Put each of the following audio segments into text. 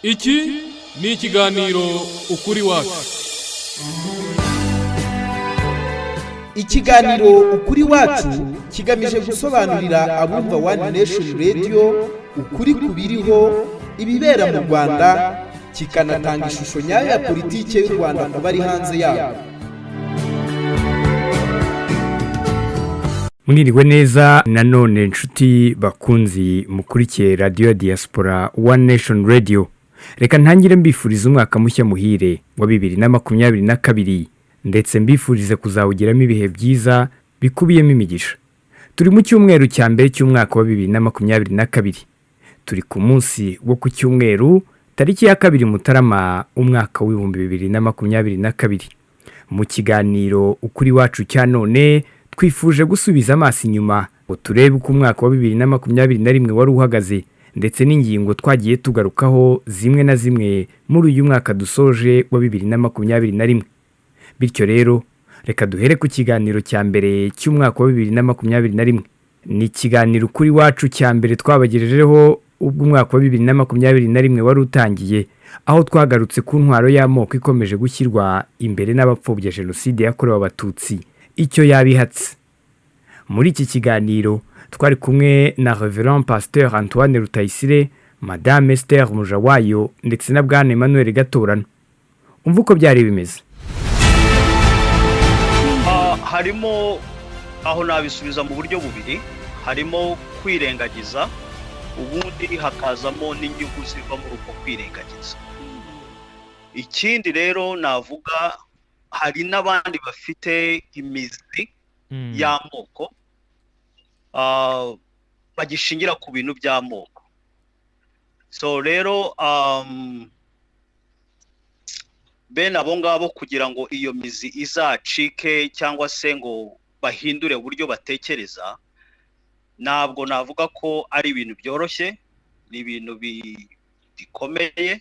Iki ni ikiganiro Ukuri Wacu. Ikiganiro Ukuri Wacu kigamije gusobanurira abumva One Nation Radio ukuri ku biriho, ibibera mu Rwanda, kikanatanga ishusho nyayo ya politiki y'u Rwanda ku bari hanze yarwo. Mwiriwe neza nanone, inshuti bakunzi mukurikiye radiyo ya Diaspora, One Nation Radio. Reka ntangire mbifuriza umwaka mushya muhire wa 2022, ndetse mbifurize kuzawugiramo ibihe byiza bikubiyemo imigisha. Turi mu cyumweru cya mbere cy'umwaka wa 2022. Turi ku munsi wo ku cyumweru, tariki ya 2 Mutarama, umwaka w'2022. Mu kiganiro Ukuri Wacu cya none, twifuje gusubiza amaso inyuma ngo turebe uko umwaka wa 2021 wari uhagaze, ndetse n'ingingo twagiye tugarukaho zimwe na zimwe muri uyu mwaka dusoje wa 2021. Bityo rero, reka duhere ku kiganiro cya mbere cy'umwaka wa 2021. Ni ikiganiro Ukuri Wacu cya mbere twabagejejeho ubwo umwaka wa 2021 wari utangiye, aho twagarutse ku ntwaro y'amoko ikomeje gushyirwa imbere n'abapfobya jenoside yakorewe Abatutsi, icyo yabihatse. Muri iki kiganiro twari kumwe na Reverend Pasteur Antoine Rutayisire, Madame Esther Mujawayo ndetse na Bwana Emmanuel Gatorano. Umva uko byari bimeze. Harimo aho nabisubiza mu buryo bubiri: harimo kwirengagiza, ubundi hakazamo n'inyungu ziva muri uko kwirengagiza. Ikindi rero navuga, hari n'abandi bafite imizi y'amoko, bagishingira ku bintu by'amoko. So rero bene abo ngabo, kugira ngo iyo mizi izacike cyangwa se ngo bahindure uburyo batekereza, ntabwo navuga ko ari ibintu byoroshye, ni ibintu bikomeye.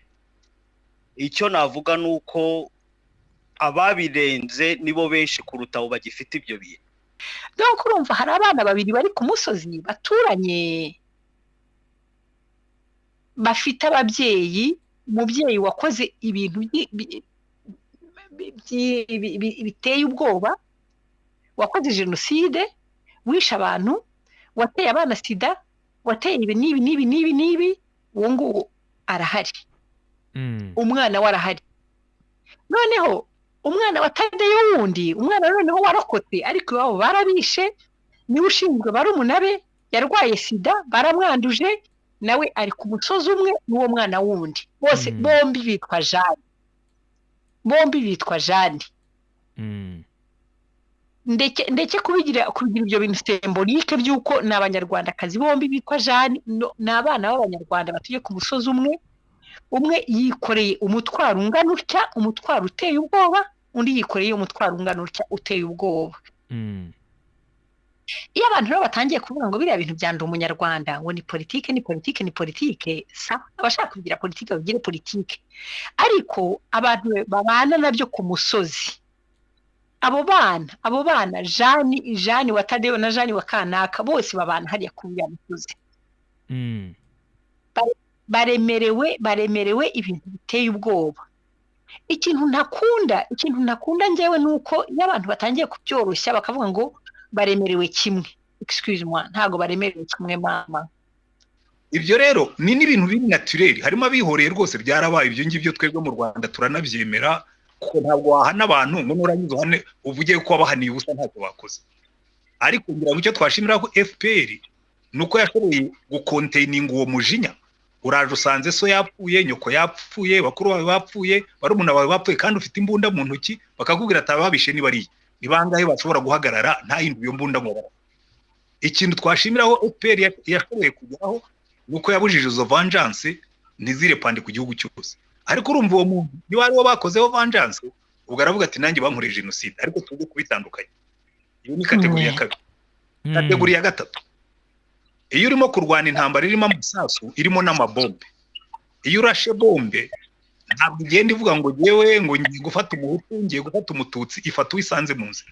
Icyo navuga ni uko ababirenze nibo benshi kuruta abo bagifite ibyo bintu. Donc urumva, hari abana babiri bari ku musozi baturanye, bafite ababyeyi, umubyeyi wakoze ibintu biteye ubwoba, wakoze jenoside, wishe abantu, wateye abana sida, wateye ibi n'ibi n'ibi n'ibi n'ibi. Uwo nguwo arahari, umwana we arahari. Noneho umwana wa Tadeyo wundi, umwana noneho warokotse, ariko iwabo barabishe, niwe ushinzwe barumuna be, yarwaye sida, baramwanduje, nawe ari ku musozi umwe n'uwo mwana wundi. Bose bombi bitwa Jane, bombi bitwa Jane. Ndeke kubigira ibyo bintu symbolique by'uko ni Abanyarwandakazi bombi bitwa Jane. Ni abana b'Abanyarwanda batuye ku musozi umwe. Umwe yikoreye umutwaro ungana utya, umutwaro uteye ubwoba, undi yikoreye umutwaro ungana utya, uteye ubwoba. Iyo abantu rero batangiye kuvuga ngo biriya bintu bya Ndi Umunyarwanda, ngo ni politike, ni politike, ni politike, sawa, abashaka kugira politike bagire politike. Ariko abantu babana nabyo ku musozi, abo bana Jani wa Tadeyo na Jani wa kanaka, bose babana hariya kuri uriya musozi, baremerewe ibintu biteye ubwoba. Ikintu ntakunda njyewe ni uko iyo abantu batangiye kubyoroshya, bakavuga ngo baremerewe kimwe. Excuse moi, ntabwo baremerewe kimwe, mama. Ibyo rero ni n'ibintu biri naturel. Harimo abihoreye rwose, byarabaye ibyo ngibyo. Twebwe mu Rwanda turanabyemera, kuko ntabwo wahana abantu ngo nurangiza uhane uvuge ko wabahaniye ubusa, ntacyo bakoze. Ariko ngira ngo icyo twashimira ko FPR ni uko yashoboye gucontaininga uwo mujinya. Uraje usanze so yapfuye, nyoko yapfuye, bakuru bawe bapfuye, barumuna bawe bapfuye, kandi ufite imbunda mu ntoki, bakakubwira ati ababishe ni bariya. Ni bangahe bashobora guhagarara ntahindure iyo mbunda ngo barapfe? Ikintu twashimiraho FPR yashoboye kugeraho ni uko yabujije izo vengeance ntizirépande ku gihugu cyose. Ariko urumva, uwo muntu niba ariwo bakozeho vengeance, ubwo aravuga ati nanjye bankoreye jenoside. Ariko tuze kubitandukanya. Iyo ni catégorie ya kabiri. Catégorie ya gatatu, iyo urimo kurwana intambara irimo amasasu, irimo n'amabombe, iyo urashe bombe ntabwo igenda ivuga ngo ngewe ngo ngiye gufata Umuhutu, ngiye gufata Umututsi, ifata uwo isanze mu nzira.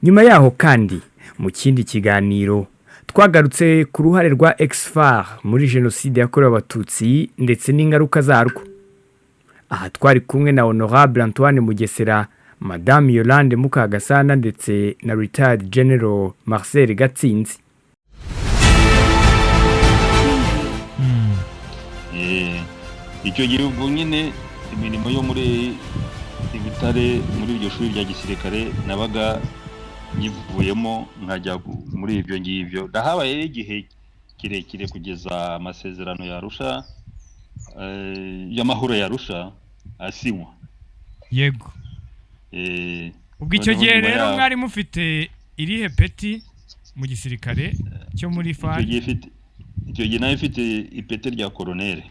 Nyuma yaho kandi, mu kindi kiganiro twagarutse ku ruhare rwa ex-FAR muri jenoside yakorewe Abatutsi ndetse n'ingaruka zarwo. Aha twari kumwe na Honorable Antoine Mugesera, Madame Yolande Mukagasana ndetse na Retired General Marcel Gatsinzi. Icyo gihe ubwo nyine imirimo yo muri Butare, muri iryo shuri rya gisirikare, nabaga nyivuyemo nkajya muri ibyo ngibyo. Ndahabaye igihe kirekire kugeza amasezerano yarusha y'amahoro yarusha asinywa. Yego. Ubwo icyo Noneho gihe nyuma rero yaho- mwari mufite irihe peti mu gisirikare cyo muri icyo FAR? gihe icyo gihe nayo mfite ipeti rya koroneri.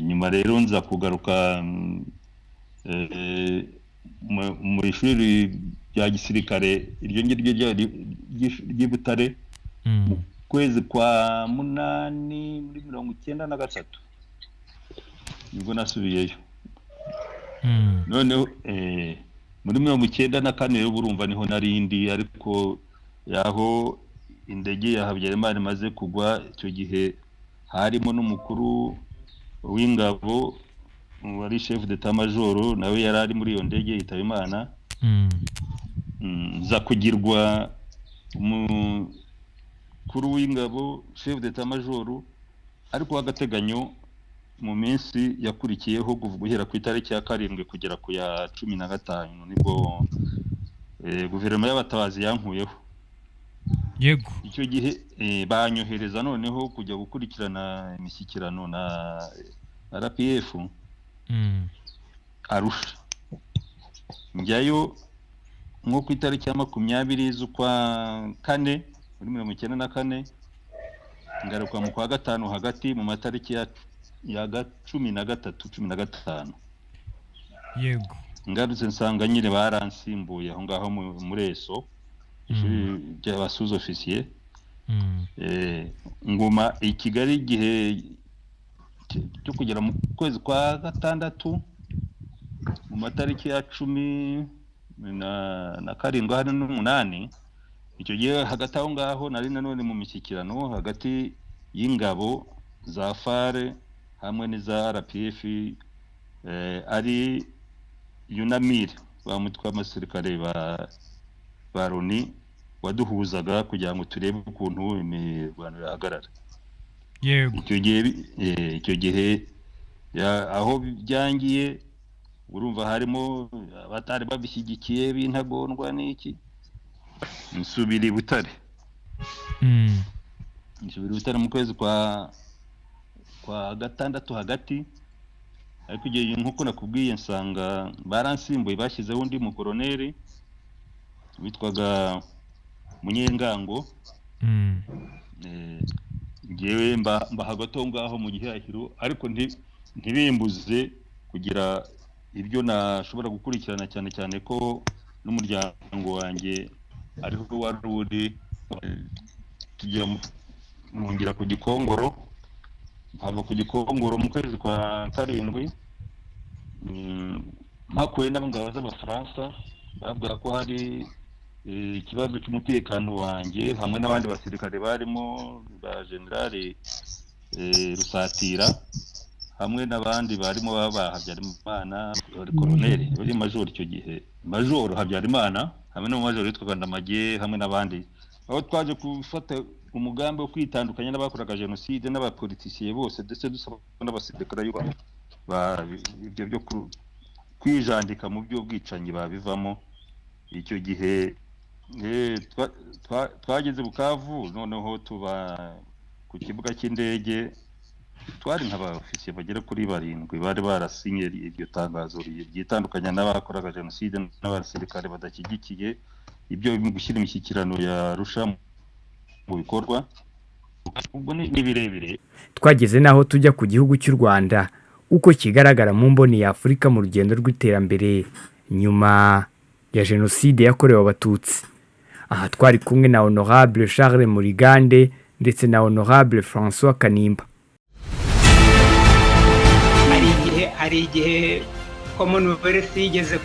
Nyuma rero nza kugaruka mu ishuri rya gisirikare iryo ngiryo ry'i Butare mu kwezi kwa munani muri 93, nibwo nasubiyeyo. Noneho muri 94 rero urumva niho narindi, ariko yaho indege ya Habyarimana imaze kugwa, icyo gihe harimo n'umukuru w'ingabo wari chef d'état major, nawe yari ari muri iyo ndege yitaba Imana. Nza kugirwa umukuru w'ingabo, chef d'état major, ariko w'agateganyo mu minsi yakurikiyeho, guhera ku itariki ya 7 kugera ku ya 15, nibwo guverinoma y'abatabazi yankuyeho. Yego. Icyo gihe banyohereza noneho kujya gukurikirana imishyikirano na RPF Arusha. Njyayo nko ku itariki ya 20 z'ukwa kane muri 94, ngaruka mu kwa gatanu hagati mu matariki ya 13, 15. Yego. Ngarutse nsanga nyine baransimbuye aho ngaho muri ESO, ishuri ry'aba sous-officier. Nguma i Kigali igihe cyo kugera mu kwezi kwa gatandatu mu matariki ya 17 hano n'umunani. Icyo gihe hagati aho ngaho nari nanone mu mishyikirano hagati y'ingabo za FAR hamwe n'iza RPF, ari UNAMIR, wa mutwe w'abasirikare ba Loni waduhuzaga kugira ngo turebe ukuntu imirwano yahagarara. Yego. Icyo gihe aho byangiye, urumva harimo abatari babishyigikiye b'intagondwa n'iki, nsubira i Butare. Nsubira i Butare mu kwezi kwa gatandatu hagati, ariko igihe nk'uko nakubwiye nsanga baransimbuye, bashyizeho undi mukoroneri witwaga Munyengango. Ngewe mba hagati aho ngaho mu gihahiro, ariko ntibimbuze kugira ibyo nashobora gukurikirana, cyane cyane ko n'umuryango wanjye ariho wari uri. Tujya nongera ku Gikongoro, nkava ku Gikongoro mu kwezi kwa karindwi, mpakuye n'abangabo z'Abafaransa bavuga ko hari ikibazo cy'umutekano wanjye hamwe n'abandi basirikare barimo ba generale Rusatira hamwe n'abandi barimo ba Habyarimana, wari koroneri, wari majoro icyo gihe, majoro Habyarimana hamwe n'umumajoro witwaga Ndamage hamwe n'abandi, aho twaje gufata umugambi wo kwitandukanya n'abakoraga jenoside n'abapolitisiye bose, ndetse dusaba n'abasirikare yuko ibyo byo kwijandika mu by'ubwicanyi babivamo. Icyo gihe twageze Bukavu, noneho tuba ku kibuga cy'indege, twari nk'aba ofisiye bagera kuri barindwi bari barasinye iryo tangazo ryitandukanya n'abakoraga jenoside n'abasirikare badashyigikiye ibyo gushyira imishyikirano ya Arusha mu bikorwa. Ubwo ni birebire. Twageze n'aho tujya ku gihugu cy'u Rwanda uko kigaragara mu mboni ya Afurika mu rugendo rw'iterambere nyuma ya jenoside yakorewe Abatutsi. Aha twari kumwe na Honorable Charles Murigande ndetse na Honorable François Kanimba. Hari igihe Commonwealth yigeze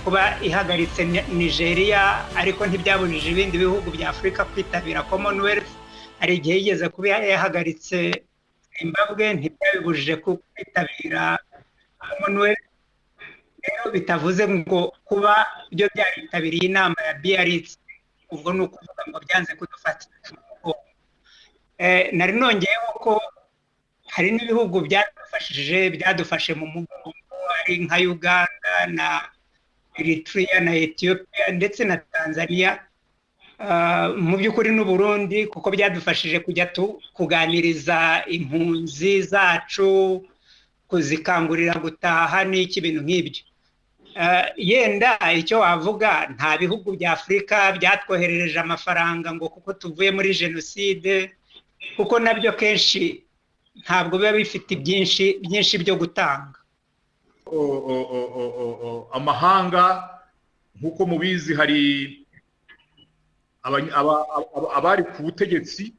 kuba ihagaritse Nigeria, ariko ntibyabujije ibindi bihugu bya Afurika kwitabira Commonwealth. Hari igihe yigeze kuba yahagaritse Zimbabwe ntibyabibujije kwitabira Commonwealth. Rero bitavuze ngo kuba byo byaritabiriye inama ya Biarritz, ubwo ni ukuvuga ngo byanze kudufata umugongo. Nari nongeyeho ko hari n'ibihugu byadufashije, byadufashe mu mugongo, ari nka Uganda na Eritrea na Ethiopia ndetse na Tanzania, mu by'ukuri n'u Burundi, kuko byadufashije kujya kuganiriza impunzi zacu, kuzikangurira gutaha n'iki, ibintu nk'ibyo. Yenda icyo wavuga, nta bihugu bya Afurika byatwoherereje amafaranga ngo kuko tuvuye muri jenoside, kuko nabyo kenshi ntabwo biba bifite byinshi byinshi byo gutanga. Amahanga, nk'uko mubizi, hari abari ku butegetsi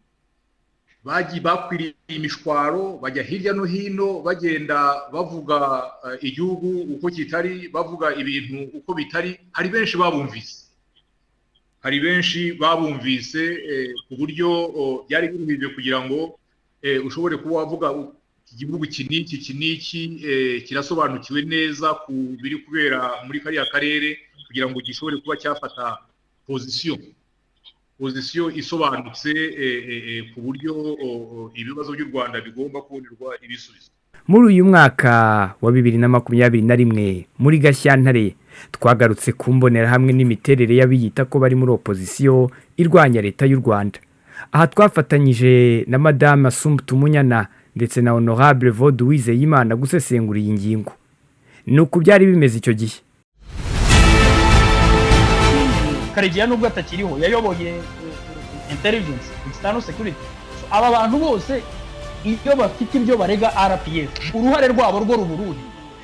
bagiye bakwiriye imishwaro, bajya hirya no hino, bagenda bavuga igihugu uko kitari, bavuga ibintu uko bitari. Hari benshi babumvise, hari benshi babumvise, ku buryo byari biruhije kugira ngo ushobore kuba wavuga iki gihugu iki n'iki iki n'iki kirasobanukiwe neza ku biri kubera muri kariya karere, kugira ngo gishobore kuba cyafata position isobanutse, ku buryo ibibazo by'u Rwanda bigomba kubonerwa ibisubizo. Muri uyu mwaka wa 2021, muri Gashyantare, twagarutse ku mbonerahamwe n'imiterere y'abiyita ko bari muri opozisiyo irwanya Leta y'u Rwanda. Aha twafatanyije na Madame Assumpta Umunyana ndetse na Honorable Evode Uwizeyimana gusesengura iyi ngingo. Ni uku byari bimeze icyo gihe. Karegeya nubwo atakiriho yayoboye intelligence, external security. So, aba bantu bose iyo bafite ibyo barega RPF, uruhare rwabo rwo ruburuhe?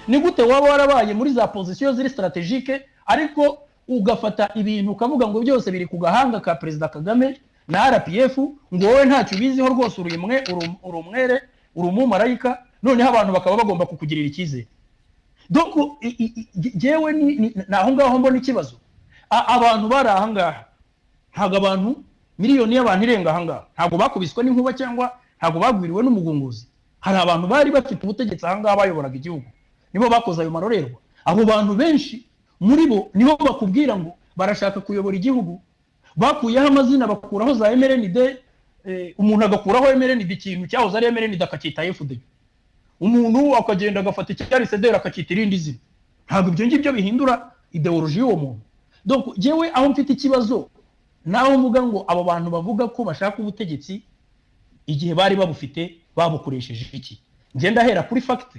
Ni gute waba warabaye muri za position ziri stratégique, ariko ugafata ibintu ukavuga ngo byose biri ku gahanga ka Perezida Kagame na RPF, ngo wowe ntacyo ubiziho rwose, uri umwe, uri umwere, uri umumarayika, noneho abantu bakaba bagomba kukugirira icyizere? Donc jyewe ni aho ngaho mbona ikibazo. Abantu bari aha ngaha, ntabwo abantu miliyoni y'abantu irenga aha ngaha ntabwo bakubiswe n'inkuba cyangwa ntabwo bagwiriwe n'umugunguzi. Hari abantu bari bafite ubutegetsi aha ngaha, bayoboraga igihugu, nibo bakoze ayo marorerwa. Abo bantu benshi muri bo nibo bakubwira ngo barashaka kuyobora igihugu. Bakuyeho amazina, bakuraho za MRND, umuntu agakuraho MRND, ikintu cyahoze ari MRND akacyita FD, umuntu akagenda agafata icyari CDR akacyita irindi zina. Ntabwo ibyo ngibyo bihindura idéologie y'uwo muntu. Donc jyewe aho mfite ikibazo naho mvuga ngo abo bantu bavuga ko bashaka ubutegetsi, igihe bari babufite babukoresheje iki? Ngenda ahera kuri fact.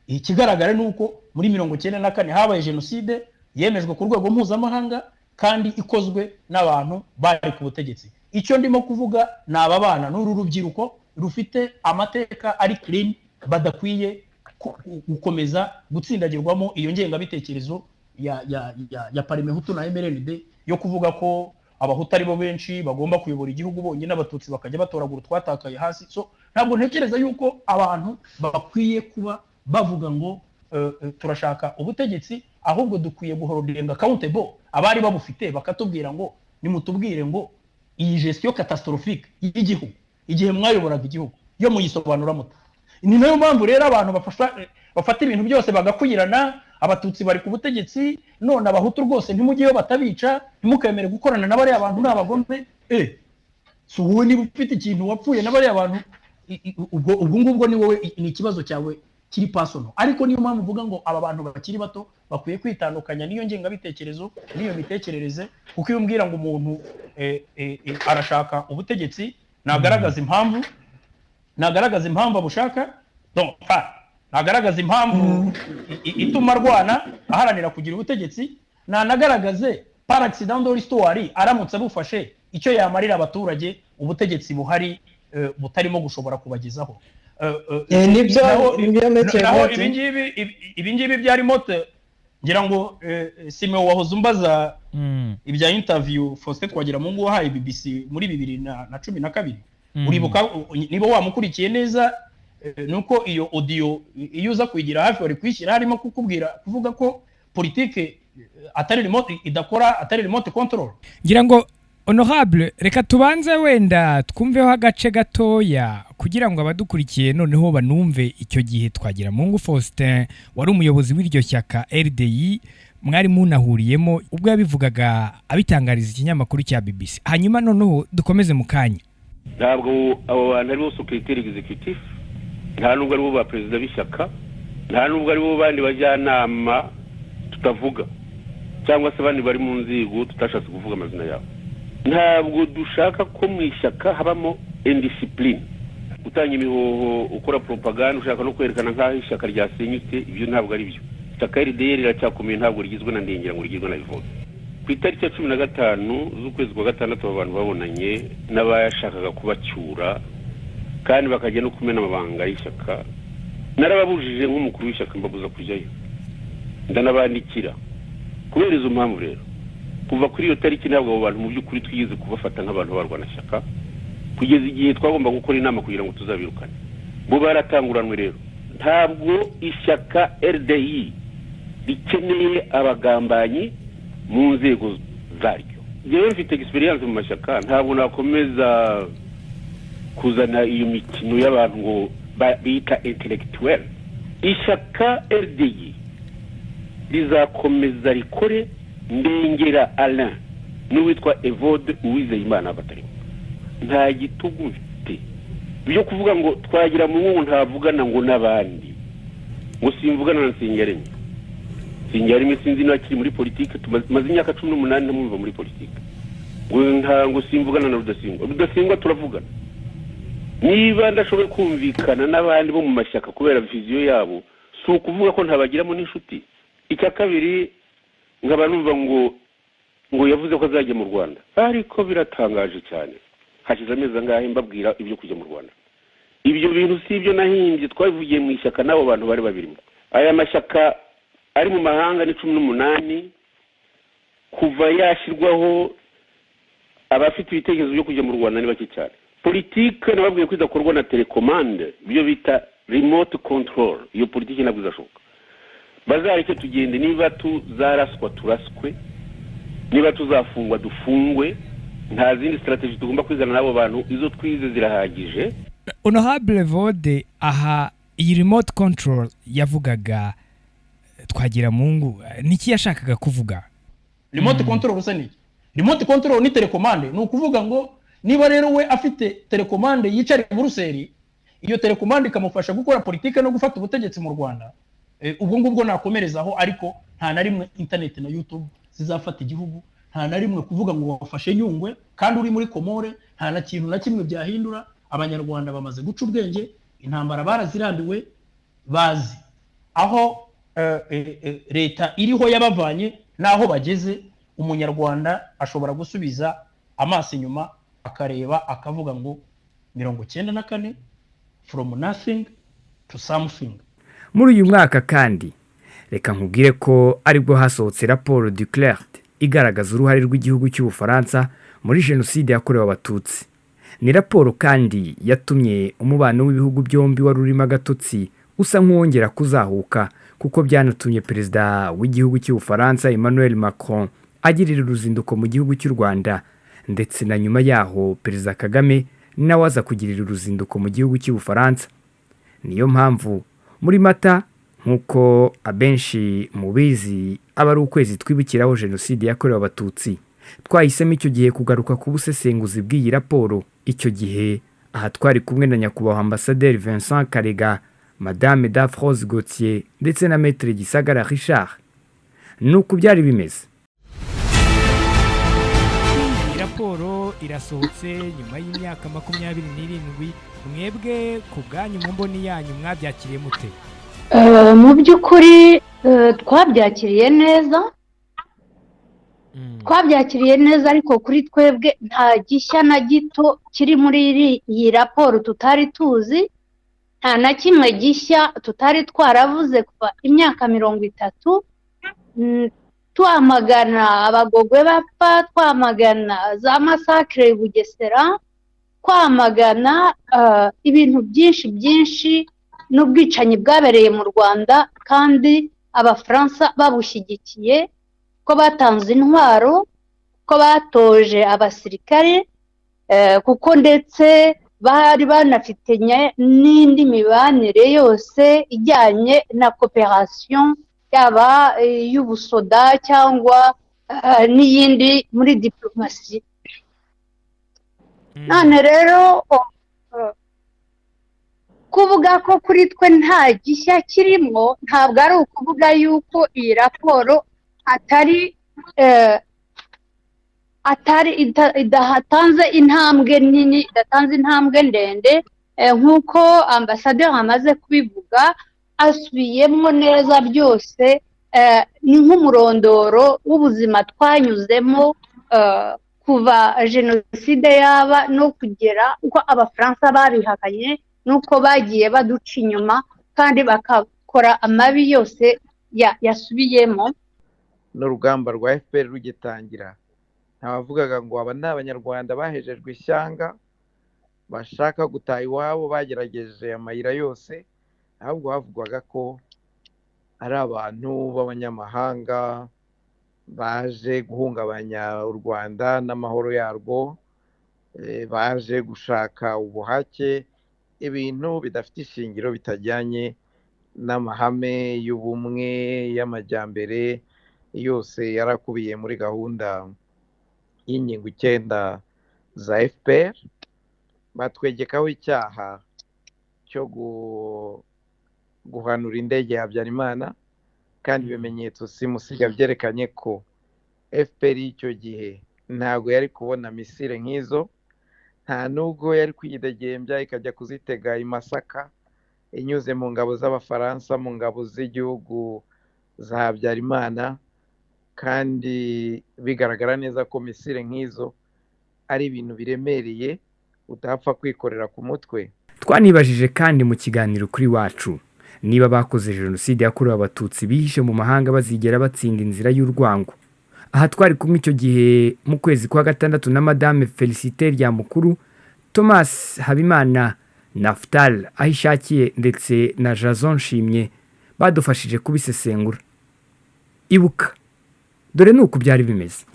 Ikigaragara ni uko muri 94 habaye jenoside yemejwe ku rwego mpuzamahanga kandi ikozwe n'abantu bari ku butegetsi. Icyo ndimo kuvuga ni aba bana n'uru rubyiruko rufite amateka ari clean, badakwiye gukomeza gutsindagirwamo iyo ngengabitekerezo ya Parmehutu na MRND yo kuvuga ko Abahutu ari bo benshi, bagomba kuyobora igihugu bonyine, Abatutsi bakajya batoragura utwatakaye hasi. So ntabwo ntekereza yuko abantu bakwiye kuba bavuga ngo turashaka ubutegetsi, ahubwo dukwiye guholdinga accountable abari babufite, bakatubwira ngo nimutubwire ngo iyi gestion catastrophique y'igihugu igihe mwayoboraga igihugu yo muyisobanura mute? Ni nayo mpamvu rero abantu bafata ibintu byose bagakwirana: Abatutsi bari ku butegetsi, none Abahutu rwose ntimujyeyo batabica, ntimukemere gukorana na bariya bantu, ni abagome. Si wowe niba ufite ikintu wapfuye na bariya bantu, ubwo ngubwo ni wowe, ni ikibazo cyawe kiri personal. Ariko niyo mpamvu uvuga ngo aba bantu bakiri bato bakwiye kwitandukanya n'iyo ngengabitekerezo n'iyo mitekerereze, kuko iyo umbwira ngo umuntu arashaka ubutegetsi, nagaragaza impamvu, nagaragaza impamvu abushaka. Donc, enfin, nagaragaza impamvu ituma arwana aharanira kugira ubutegetsi, nanagaragaze par accident de l'histoire aramutse abufashe icyo yamarira abaturage ubutegetsi buhari butarimo gushobora kubagezaho. Nibyo, nibyo, Maître Naho Evode. Ibi ngibi bya remote, ngira ngo Simeo wahoze umbaza ibya interview Faustin Twagiramungu wahaye BBC muri 2012. Uribuka, niba wamukurikiye neza, nuko iyo audio iyo uza kuyigira hafi wari kuyishyira, harimo kukubwira kuvuga ko politike atari remote, idakora atari remote control. Ngira ngo Honorable, reka tubanze wenda twumveho agace gatoya kugira ngo abadukurikiye noneho banumve. Icyo gihe Twagiramungu Faustin wari umuyobozi w'iryo shyaka RDI mwari munahuriyemo, ubwo yabivugaga abitangariza ikinyamakuru cya BBC, hanyuma noneho dukomeze mu kanya. Ntabwo abo bantu aribo secrétaire exécutif, nta nubwo aribo ba perezida b'ishyaka, nta nubwo aribo bandi bajyanama tutavuga cyangwa se abandi bari mu nzego tutashatse kuvuga amazina yabo. Ntabwo dushaka ko mu ishyaka habamo indiscipline, gutanga imihoho, ukora propaganda ushaka no kwerekana nk'aho ishyaka ryasenyutse. Ibyo ntabwo ari byo. Ishyaka RDI riracyakomeye, ntabwo rigizwe na Ndengera ngo rigizwe na Evode. Ku itariki ya 15 z'ukwezi kwa gatandatu, abo bantu babonanye n'abayashakaga kubacyura kandi bakajya no kumena amabanga y'ishyaka. Narababujije nk'umukuru w'ishyaka, mbabuza kujyayo, ndanabandikira. Kubera izo mpamvu rero, kuva kuri iyo tariki ntabwo abo bantu mu by'ukuri twigeze kubafata nk'abantu b'abarwanashyaka kugeza igihe twagomba gukora inama kugira ngo tuzabirukane. Bo baratanguranwe. Rero ntabwo ishyaka RDI rikeneye abagambanyi mu nzego zaryo. Njyewe mfite expérience mu mashyaka, ntabwo nakomeza kuzana iyo mikino y'abantu ngo bita intellectuel. Ishyaka RDI rizakomeza rikore, Ndengera Alain n'uwitwa Evode Uwizeyimana batarimo. Nta gitugu mfite byo kuvuga ngo Twagiramungu ntavugana ngo n'abandi, ngo simvugana na Nsengiyaremye. Nsengiyaremye sinzi niba akiri muri politiki, tumaze imyaka 18 ntamwumva muri politiki. Ngo nta ngo simvugana na Rudasingwa. Rudasingwa turavugana. Niba ndashoboye kumvikana n'abandi bo mu mashyaka kubera vision yabo, si ukuvuga ko ntabagiramo n'inshuti. Icya kabiri, nkaba numva ngo yavuze ko azajya mu Rwanda, ariko biratangaje cyane. Hashize amezi angahe mbabwira ibyo kujya mu Rwanda? Ibyo bintu si ibyo nahimbye, twabivugiye mu ishyaka n'abo bantu bari babirimo. Aya mashyaka ari mu mahanga ni 18 kuva yashyirwaho. Abafite ibitekerezo byo kujya mu Rwanda ni bake cyane. Politike nababwiye ko idakorwa na télécommande, ibyo bita remote control. Iyo politike ntabwo izashoboka. Bazareke tugende. Niba tuzaraswa turaswe, niba tuzafungwa dufungwe. Nta zindi stratégie tugomba kwizana n'abo bantu, izo twize zirahagije. Honorable Evode, aha iyi remote control yavugaga Twagiramungu, niki yashakaga kuvuga? Remote control usa niki? Remote control ni télécommande. Ni ukuvuga ngo niba rero we afite télécommande yicara i Buruseli, iyo télécommande ikamufasha gukora politike no gufata ubutegetsi mu Rwanda, ubwo ngubwo nakomerezaho. Ariko nta na rimwe internet na YouTube zizafata igihugu, nta na rimwe kuvuga ngo wafashe Nyungwe kandi uri muri Komore nta na kintu na kimwe byahindura. Abanyarwanda bamaze guca ubwenge, intambara barazirambiwe, bazi aho leta iriho yabavanye n'aho bageze. Umunyarwanda ashobora gusubiza amaso inyuma akareba, akavuga ngo 94, from nothing to something. Muri uyu mwaka kandi, reka nkubwire ko aribwo hasohotse raporo Duclert igaragaza uruhare rw'igihugu cy'Ubufaransa muri jenoside yakorewe Abatutsi. Ni raporo kandi yatumye umubano w'ibihugu byombi wari urimo agatotsi usa nk'uwongera kuzahuka, kuko byanatumye perezida w'igihugu cy'Ubufaransa Emmanuel Macron agirira uruzinduko mu gihugu cy'u Rwanda, ndetse na nyuma yaho Perezida Kagame nawe aza kugirira uruzinduko mu gihugu cy'Ubufaransa. Niyo mpamvu muri Mata, nk'uko abenshi mubizi, aba ari ukwezi twibukiraho jenoside yakorewe Abatutsi, twahisemo icyo gihe kugaruka ku busesenguzi bw'iyi raporo. Icyo gihe aha twari kumwe na nyakubahwa Ambasaderi Vincent Karega, Madame Daphrose Gauthier ndetse na Maître Gisagara Richard. Ni uku byari bimeze. Iyi raporo irasohotse nyuma y'imyaka 27. Mwebwe ku bwanyu, mu mboni yanyu, mwabyakiriye mute? Mu by'ukuri twabyakiriye neza, twabyakiriye neza, ariko kuri twebwe nta gishya na gito kiri muri iyi raporo tutari tuzi, nta na kimwe gishya tutari twaravuze kuva imyaka 30 twamagana Abagogwe bapfa, twamagana za massacre i Bugesera, twamagana ibintu byinshi byinshi n'ubwicanyi bwabereye mu Rwanda kandi Abafaransa babushyigikiye, ko batanze intwaro. ko batoje abasirikare, kuko ndetse bari banafitanye n'indi mibanire yose ijyanye na cooperation, yaba y'ubusoda cyangwa n'iyindi muri diplomasi. None rero kuvuga ko kuri twe nta gishya kirimo, ntabwo ari ukuvuga yuko iyi raporo atari idatanze intambwe nini, idatanze intambwe ndende, nk'uko ambasaderi amaze kubivuga, asubiyemo neza byose. Ni nk'umurondoro w'ubuzima twanyuzemo kuva jenoside yaba no kugera uko Abafaransa babihakanye n'uko bagiye baduca inyuma kandi bakakora amabi yose yasubiyemo. N'urugamba rwa FPR rugitangira, ntawavugaga ngo aba ni Abanyarwanda bahejejwe ishyanga bashaka gutaha iwabo, bagerageje amayira yose, ahubwo havugwaga ko ari abantu b'abanyamahanga baje guhungabanya u Rwanda n'amahoro yarwo, baje gushaka ubuhake, ibintu bidafite ishingiro, bitajyanye n'amahame y'ubumwe, y'amajyambere yose yarakubiye muri gahunda y'ingingo 9 za FPR. Batwegekaho icyaha cyo guhanura indege ya Habyarimana, kandi ibimenyetso simusiga byerekanye ko FPR y'icyo gihe ntabwo yari kubona misile nk'izo, nta nubwo yari kwidegembya ikajya kuzitega i Masaka inyuze mu ngabo z'Abafaransa, mu ngabo z'igihugu za Habyarimana, kandi bigaragara neza ko misile nk'izo ari ibintu biremereye utapfa kwikorera ku mutwe. Twanibajije kandi mu kiganiro kuri wacu niba bakoze jenoside yakorewe Abatutsi bihishe mu mahanga bazigera batsinda inzira y'urwango. Aha twari kumwe icyo gihe mu kwezi kwa 6 na Madame Felicite Ryamukuru, Thomas Habimana, Naftali Ahishakiye ndetse na Jason Nshimye badufashije kubisesengura. Ibuka dore nuko byari bimeze.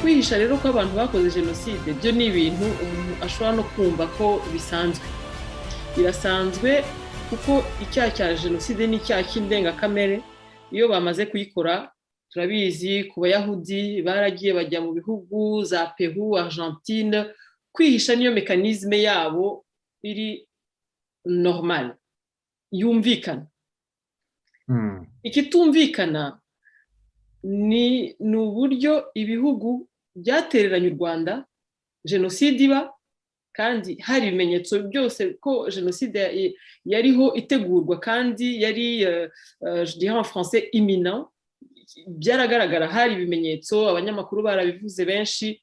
Kwihisha rero ko abantu bakoze jenoside byo ni ibintu umuntu ashobora no kumva ko bisanzwe, birasanzwe, kuko icyaha cya jenoside ni icyaha cy'indengakamere. Iyo bamaze kuyikora, turabizi ku Bayahudi baragiye bajya mu bihugu za Peru, Argentine, kwihisha niyo mécanisme yabo iri normal, yumvikana. Ikitumvikana ni uburyo ibihugu byatereranye u Rwanda jenoside iba, kandi hari ibimenyetso byose ko jenoside yariho itegurwa, kandi yari, je dirais en français, imminent. Byaragaragara, hari ibimenyetso, abanyamakuru barabivuze benshi,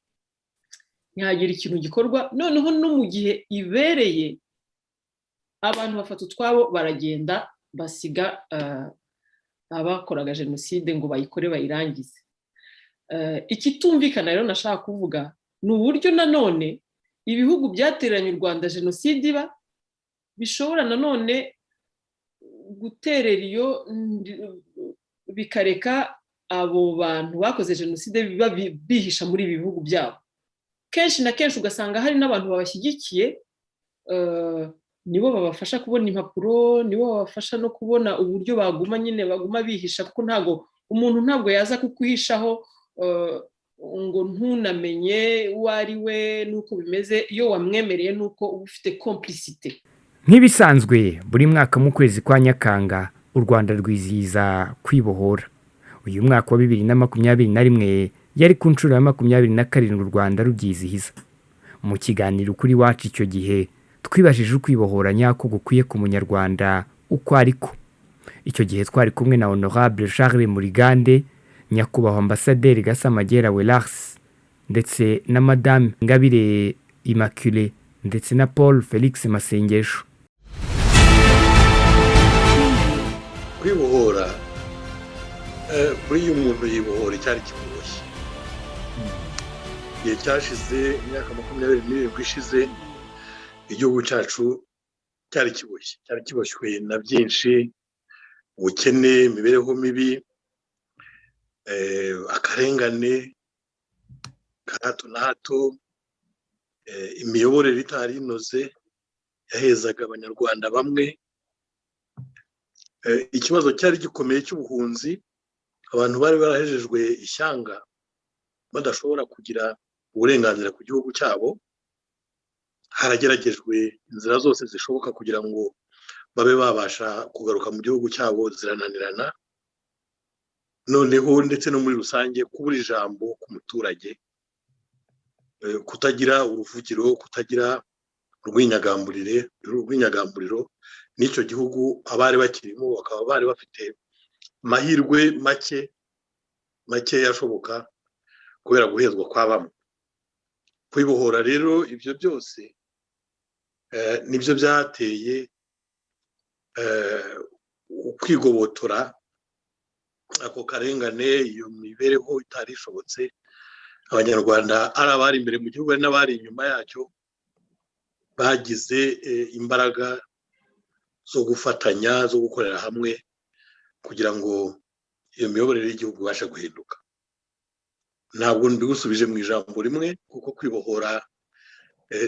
ntihagira ikintu gikorwa. Noneho no mu gihe ibereye, abantu bafata utwabo baragenda, basiga abakoraga jenoside ngo bayikore bayirangize. Ikitumvikana rero nashaka kuvuga ni uburyo nanone ibihugu byatereranye u Rwanda jenoside iba bishobora nanone guterera iyo bikareka abo bantu bakoze jenoside biba bihisha muri ibi bihugu byabo. Kenshi na kenshi ugasanga hari n'abantu babashyigikiye, nibo babafasha kubona impapuro, nibo babafasha no kubona uburyo baguma nyine baguma bihisha, kuko ntabwo umuntu ntabwo yaza kukuhishaho ngo ntunamenye uwo ari we n'uko bimeze. Iyo wamwemereye n'uko uba ufite complicité. Nk'ibisanzwe buri mwaka mu kwezi kwa Nyakanga u Rwanda rwizihiza kwibohora. Uyu mwaka wa 2021 yari ku nshuro ya 27 u Rwanda rubyizihiza. Mu kiganiro kuri wacu icyo gihe twibajije ukwibohora nyako gukwiye ku Munyarwanda uko ariko. Icyo gihe twari kumwe na Honorable Charles Murigande, Nyakubahwa Ambasaderi Gasamagera Wellars, ndetse na Madame Ingabire Immaculée, ndetse na Paul Felix Masengesho. Kwibohora, buriya umuntu yibohora icyari kimuboshye. Igihe cyashize, imyaka 27 ishize, igihugu cyacu cyari kiboshye, cyari kiboshywe na byinshi, ubukene, imibereho mibi. Akarengane ka hato na hato, imiyoborere itari inoze yahezaga Abanyarwanda bamwe, ikibazo cyari gikomeye cy'ubuhunzi, abantu bari barahejejwe ishyanga badashobora kugira uburenganzira ku gihugu cyabo. Harageragejwe inzira zose zishoboka kugira ngo babe babasha kugaruka mu gihugu cyabo, zirananirana. Noneho ndetse no muri rusange kubura ijambo ku muturage, kutagira uruvugiro, kutagira urwinyagamburiro n'icyo gihugu, abari bakirimo bakaba bari bafite amahirwe make make ashoboka kubera guhezwa kwa bamwe. Kwibohora rero, ibyo byose nibyo byateye kwigobotora ako karengane, iyo mibereho itari ishobotse. Abanyarwanda, ari abari imbere mu gihugu ari n'abari inyuma yacyo, bagize imbaraga zo gufatanya, zo gukorera hamwe kugira ngo iyo miyoborere y'igihugu ibashe guhinduka. Ntabwo mbigusubije mu ijambo rimwe, kuko kwibohora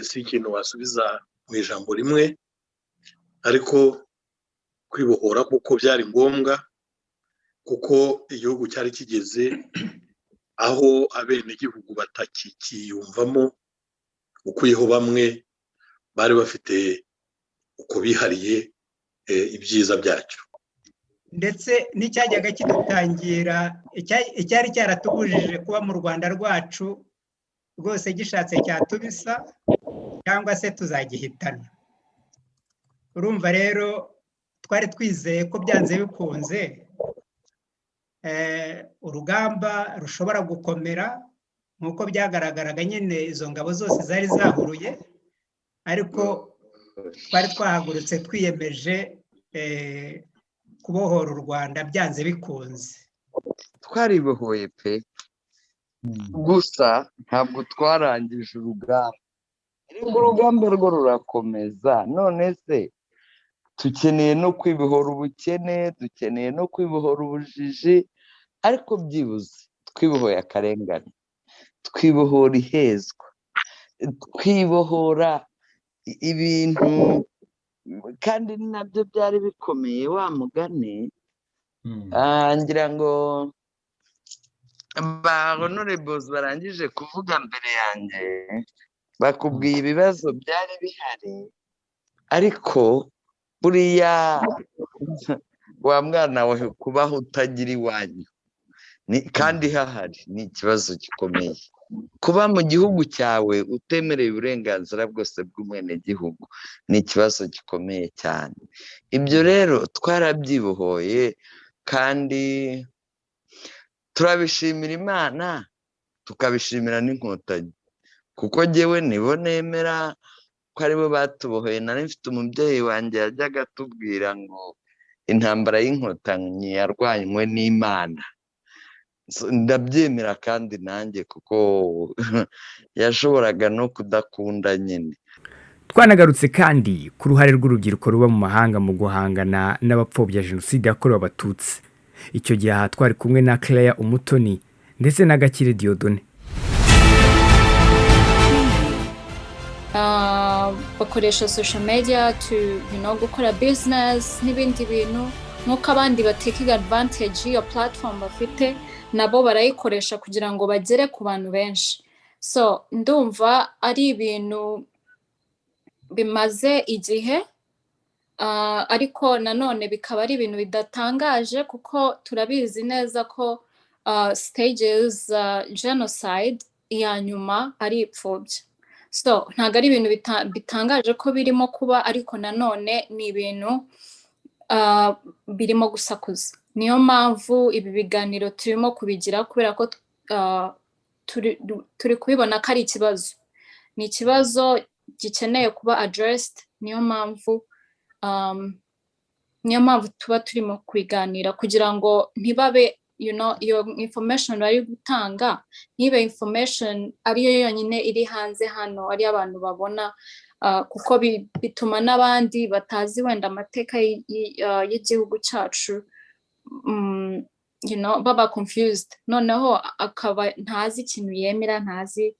si ikintu wasubiza mu ijambo rimwe, ariko kwibohora kuko byari ngombwa, kuko igihugu cyari kigeze aho abenegihugu batakikiyumvamo, ukuyeho bamwe bari bafite uko bihariye ibyiza byacyo. Ndetse n'icyajyaga kidutangira, icyari cyaratubujije kuba mu Rwanda rwacu rwose, gishatse cyatubisa cyangwa se tuzagihitana. Urumva rero, twari twizeye ko byanze bikunze urugamba rushobora gukomera nk'uko byagaragaraga nyine, izo ngabo zose zari zahuruye. Ariko twari twahagurutse twiyemeje kubohora u Rwanda byanze bikunze. Twaribohoye pe, gusa ntabwo twarangije urugamba, ariko urugamba rwo rurakomeza. None se dukeneye no kwibohora ubukene, dukeneye no kwibohora ubujiji, ariko byibuze twibohoye akarengane, twibohora ihezwa, twibohora ibintu, kandi nabyo byari bikomeye wa mugani. Ngira ngo ba honorables barangije kuvuga mbere yanjye, bakubwiye ibibazo byari bihari. Ariko buriya wa mwana we, kubaho utagira iwanyu kandi hahari ni ikibazo gikomeye. Kuba mu gihugu cyawe utemerewe uburenganzira bwose bw'umwenegihugu ni ikibazo gikomeye cyane. Ibyo rero twarabyibohoye kandi turabishimira Imana, tukabishimira n'Inkotanyi, kuko ngewe nibo nemera ko aribo batubohoye. Nari mfite umubyeyi wanjye yajyaga atubwira ngo intambara y'Inkotanyi yarwanywe n'Imana. Ndabyemera kandi nanjye, kuko yashoboraga no kudakunda nyine. Twanagarutse kandi ku ruhare rw'urubyiruko ruba mu mahanga mu guhangana n'abapfobya Jenoside yakorewe Abatutsi. Icyo gihe aha twari kumwe na Claire Umutoni ndetse na Gakire Dieudonné. Bakoresha social media to gukora business n'ibindi bintu, nk'uko abandi batakinga advantage y'iyo platform bafite, nabo barayikoresha kugira ngo bagere ku bantu benshi. So ndumva ari ibintu bimaze igihe, ariko nanone bikaba ari ibintu bidatangaje, kuko turabizi neza ko stages genocide iya nyuma ari ipfobya. So ntabwo ari ibintu bitangaje ko birimo kuba, ariko nanone ni ibintu birimo gusakuza. Niyo mpamvu ibi biganiro turimo kubigira, kubera ko turi kubibona ko ari ikibazo, ni ikibazo gikeneye kuba addressed. Niyo mpamvu tuba turimo kubiganira, kugira ngo ntibabe iyo information bari gutanga ntibe information ariyo yonyine iri hanze hano, ariyo abantu babona, kuko bituma n'abandi batazi wenda amateka y'igihugu cyacu. Baba confused, noneho akaba ntazi ikintu yemera, ntazi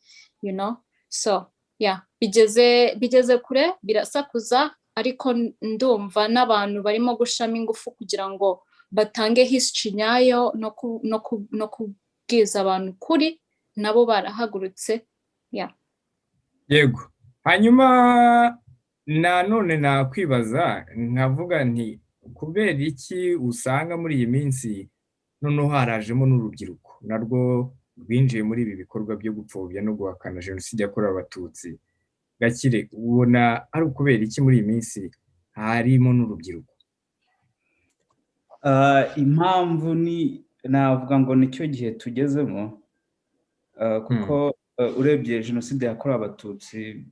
so yeah, bigeze kure, birasakuza, ariko ndumva n'abantu barimo gushamo ingufu kugira ngo batange history nyayo no kubwiza abantu ukuri, nabo barahagurutse, yeah. Yego, hanyuma nanone nakwibaza nkavuga nti: kubera iki usanga muri iyi minsi noneho harajemo n'urubyiruko narwo rwinjiye muri ibi bikorwa byo gupfobya no guhakana Jenoside yakorewe Abatutsi? Gakire, ubona ari ukubera iki muri iyi minsi harimo n'urubyiruko? Impamvu ni, navuga ngo nicyo gihe tugezemo, kuko urebye Jenoside yakorewe Abatutsi,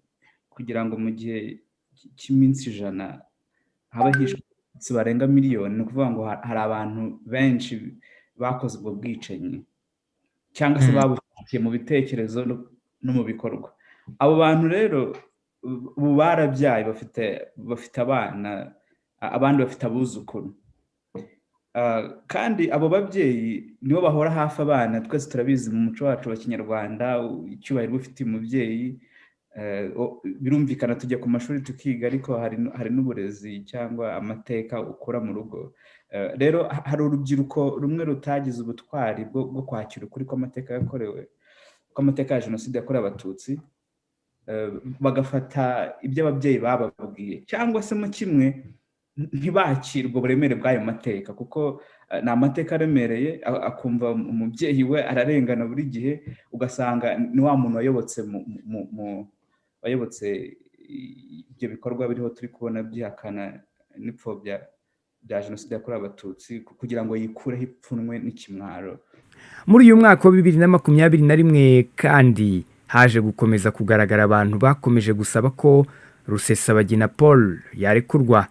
kugira ngo mu gihe cy'iminsi 100 haba hishwe Abatutsi barenga miliyoni, ni ukuvuga ngo hari abantu benshi bakoze ubwo bwicanyi cyangwa se babushyigikiye mu bitekerezo no mu bikorwa. Abo bantu rero ubu barabyaye, bafite abana, abandi bafite abuzukuru. Kandi abo babyeyi nibo bahora hafi abana. Twese turabizi, mu muco wacu wa Kinyarwanda, icyubahiro ufitiye umubyeyi. Birumvikana, tujya ku mashuri tukiga, ariko hari n'uburezi cyangwa amateka ukura mu rugo. Rero hari urubyiruko rumwe rutagize ubutwari bwo kwakira ukuri kw'amateka yakorewe, kw'amateka ya Jenoside yakorewe Abatutsi, bagafata ibyo ababyeyi bababwiye, cyangwa se mu kimwe ntibakirwe uburemere bw'ayo mateka, kuko ni amateka aremereye. Akumva umubyeyi we ararengana buri gihe, ugasanga ni wa muntu wayobotse ibyo bikorwa biriho turi kubona byihakana n'ipfobya bya Jenoside yakorewe Abatutsi, kugira ngo yikureho ipfunwe n'ikimwaro. Muri uyu mwaka wa 2021 kandi haje gukomeza kugaragara abantu bakomeje gusaba ko Rusesabagina Paul yarekurwa,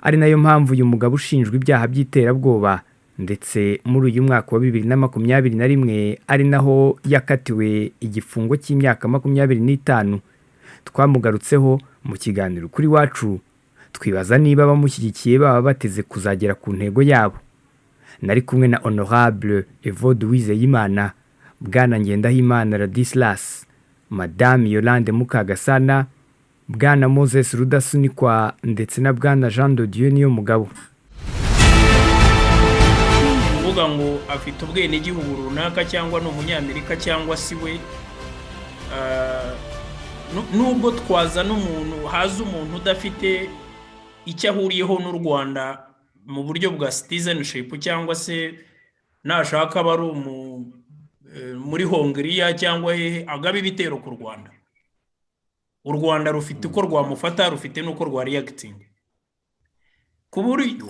ari nayo mpamvu uyu mugabo ushinjwa ibyaha by'iterabwoba, ndetse muri uyu mwaka wa 2021 ari naho yakatiwe igifungo cy'imyaka 25. Twamugarutseho mu kiganiro kuri Wacu, twibaza niba abamushyigikiye baba bateze kuzagera ku ntego yabo. Nari kumwe na Honorable Evode Uwizeyimana, Bwana Ngendahimana Ladislas, Madame Yolande Mukagasana, Bwana Moses Rudasunikwa ndetse na Bwana Jean de Dieu Niyo Mugabo. Kuvuga ngo afite ubwenegihugu runaka, cyangwa ni Umunyamerika cyangwa si we, nubwo twazana umuntu, haza umuntu udafite icyo ahuriyeho n'u Rwanda mu buryo bwa citizenship, cyangwa se nashaka aba ari muri Hongiriya cyangwa hehe, agaba ibitero ku Rwanda, u Rwanda rufite uko rwamufata, rufite n'uko rwa reactinga. Ku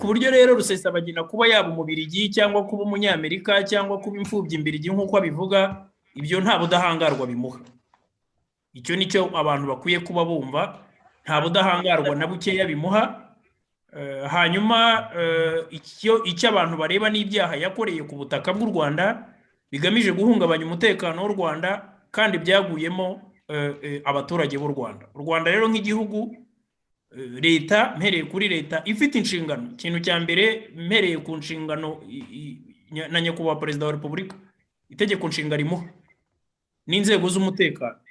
buryo rero Rusesabagina kuba yaba Umubirigi, cyangwa kuba Umunyamerika, cyangwa kuba imfubyi imbirigi nk'uko abivuga, ibyo nta budahangarwa bimuha. Icyo ni cyo abantu bakwiye kuba bumva: nta budahangarwa na bukeya bimuha. Hanyuma icyo abantu bareba n'ibyaha yakoreye ku butaka bw'u Rwanda bigamije guhungabanya umutekano w'u Rwanda, kandi byaguyemo abaturage b'u Rwanda. U Rwanda rero nk'igihugu, leta, mpereye kuri leta ifite inshingano, ikintu cya mbere mpereye ku nshingano na Nyakubahwa Perezida wa Repubulika, Itegeko Nshinga rimuha, n'inzego z'umutekano,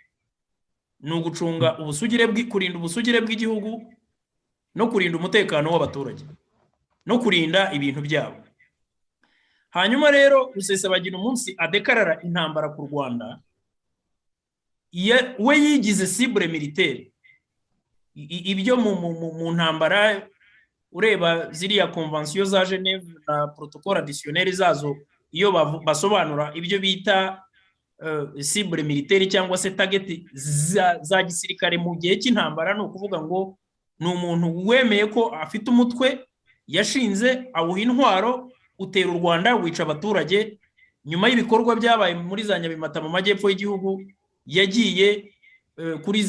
ni ugucunga ubusugire, kurinda ubusugire bw'igihugu no kurinda umutekano w'abaturage no kurinda ibintu byabo. Hanyuma rero Rusesabagina, umunsi adekarara intambara ku Rwanda, we yigize cible militaire. Ibyo mu ntambara, ureba ziriya convention za Geneve na protocole additionnel zazo, iyo basobanura ibyo bita cible militaire cyangwa se target za gisirikare mu gihe cy'intambara, ni ukuvuga ngo ni umuntu wemeye ko afite umutwe yashinze, awuha intwaro, utera u Rwanda, wica abaturage. Nyuma y'ibikorwa byabaye muri za Nyabimata mu majyepfo y'igihugu, yagiye kuri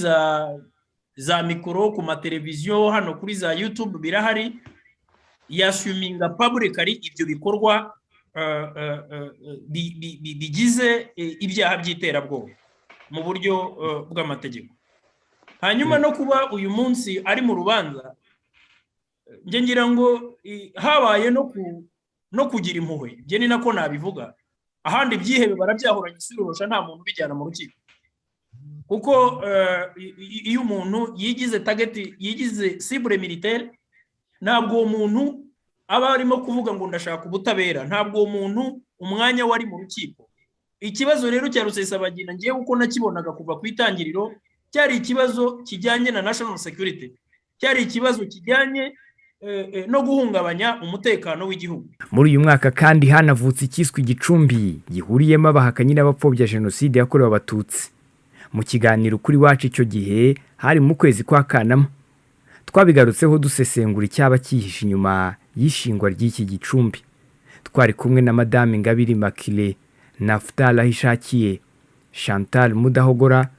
za mikoro, ku mateleviziyo, hano kuri za YouTube birahari, yassuminga publicly ibyo bikorwa bigize ibyaha by'iterabwoba mu buryo bw'amategeko. Hanyuma no kuba uyu munsi ari mu rubanza, njye ngira ngo habaye no ku No kugira impuhwe, ibyo ni nako nabivuga. Ahandi ibyihebe barabyahuranya isirorosha, nta muntu ubijyana mu rukiko, kuko iyo umuntu yigize target, yigize cible militaire, ntabwo uwo muntu aba arimo kuvuga ngo ndashaka ubutabera, ntabwo uwo muntu umwanya wari mu rukiko. Ikibazo rero cya Rusesabagina, ngewe uko nakibonaga kuva ku itangiriro, cyari ikibazo kijyanye na national security, cyari ikibazo kijyanye no guhungabanya umutekano w'igihugu. Muri uyu mwaka kandi hanavutse icyiswe Igicumbi, gihuriyemo abahakanyi n'abapfobya Jenoside yakorewe Abatutsi. Mu kiganiro Kuri Wacu icyo gihe, hari mu kwezi kwa Kanama, twabigarutseho dusesengura icyaba cyihishe inyuma y'ishingwa ry'iki gicumbi. Twari kumwe na Madame Ingabire Immaculée, Nafutal Ahishakiye, Chantal Mudahogora,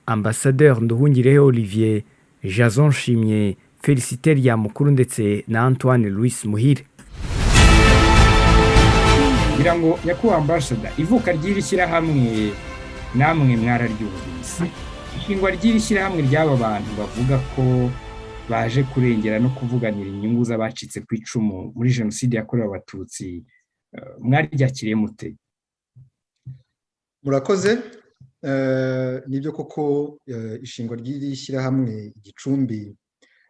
Ambasaderi Nduhungirehe Olivier, Jason Nshimye, Félicité Lyamukuru ndetse na Antoine Louis Muhire. Ngira ngo, nyakubahwa ambasada, ivuka ry'iri shyirahamwe namwe mwararyumvise. Ishingwa ry'iri shyirahamwe ry'aba bantu bavuga ko baje kurengera no kuvuganira inyungu z'abacitse ku icumu muri Jenoside yakorewe Abatutsi, mwaryakiriye mute? Murakoze. Nibyo koko, ishingwa ry'iri shyirahamwe Igicumbi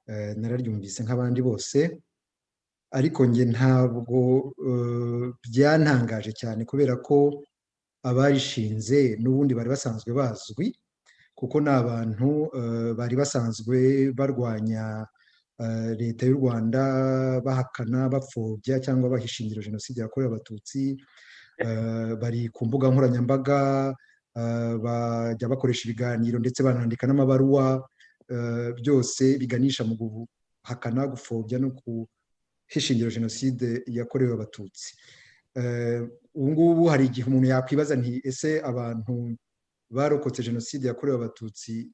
nararyumvise nk'abandi bose, ariko njye ntabwo byantangaje cyane, kubera ko abarishinze n'ubundi bari basanzwe bazwi, kuko ni abantu bari basanzwe barwanya Leta y'u Rwanda, bahakana, bapfobya cyangwa bahishingira Jenoside yakorewe Abatutsi. Bari ku mbuga nkoranyambaga, bajya bakoresha ibiganiro ndetse banandika n'amabaruwa, byose biganisha mu guhakana, gupfobya no guhishingira Jenoside yakorewe Abatutsi. Ubu ngubu hari igihe umuntu yakwibaza nti: "Ese abantu barokotse Jenoside yakorewe Abatutsi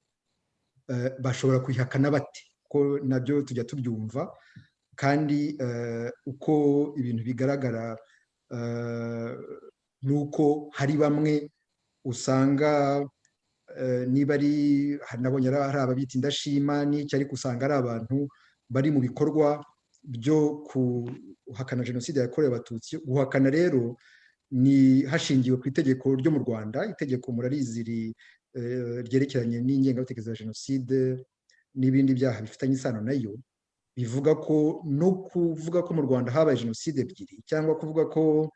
bashobora kuyihakana bate?" Ko nabyo tujya tubyumva, kandi uko ibintu bigaragara ni uko hari bamwe usanga, niba ari nabonye hari ababita indashima n'icyo, ariko usanga ari abantu bari mu bikorwa byo guhakana Jenoside yakorewe Abatutsi. Guhakana rero ni hashingiwe ku itegeko ryo mu Rwanda, itegeko murarizi ryerekeranye n'ingengabitekerezo ya Jenoside n'ibindi byaha bifitanye isano nayo, bivuga ko no kuvuga ko mu Rwanda habaye jenoside ebyiri cyangwa kuvuga ko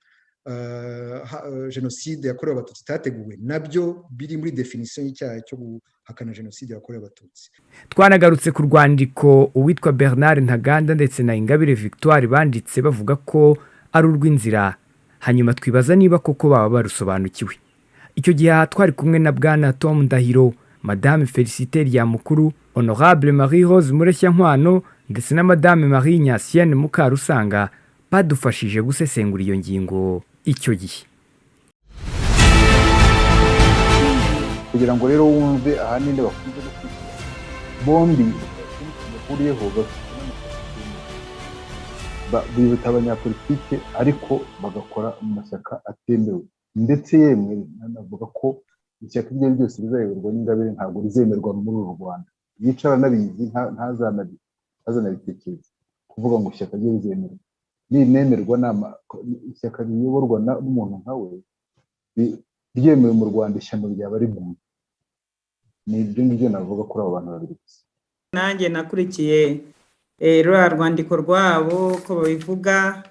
Jenoside yakorewe Abatutsi itateguwe, nabyo biri muri définition y'icyaha cyo guhakana Jenoside yakorewe Abatutsi. Twanagarutse ku rwandiko uwitwa Bernard Ntaganda ndetse na Ingabire Victoire banditse bavuga ko ari urw'inzira, hanyuma twibaza niba koko baba barusobanukiwe. Icyo gihe aha twari kumwe na Bwana Tom Ndahiro, Madame Félicité Lyamukuru, Honorable Marie Rose Mureshyankwano ndetse na Madame Marie Nyasienne Mukarusanga, badufashije gusesengura iyo ngingo icyo gihe. Kugira ngo rero wumve ahanini bakunze no kwita bombi bahuriyeho, bafite n'amashyaka, biyita abanyapolitike ariko bagakora mu mashyaka atemewe. Ndetse yemwe nanavuga ko ishyaka iryo ari ryo ryose rizayoborwa n'Ingabire ntabwo rizemerwa muri uru Rwanda. Yicara anabizi, ntazanabitekereze kuvuga ngo ishyaka rye rizemerwa. Ninemerwa, ishyaka riyoborwa n'umuntu nka we ryemewe mu Rwanda, ishyano ryaba riguye. Ni ibyo ngibyo navuga kuri abo bantu babiri gusa. Nanjye nakurikiye ruriya rwandiko rwabo ko babivuga,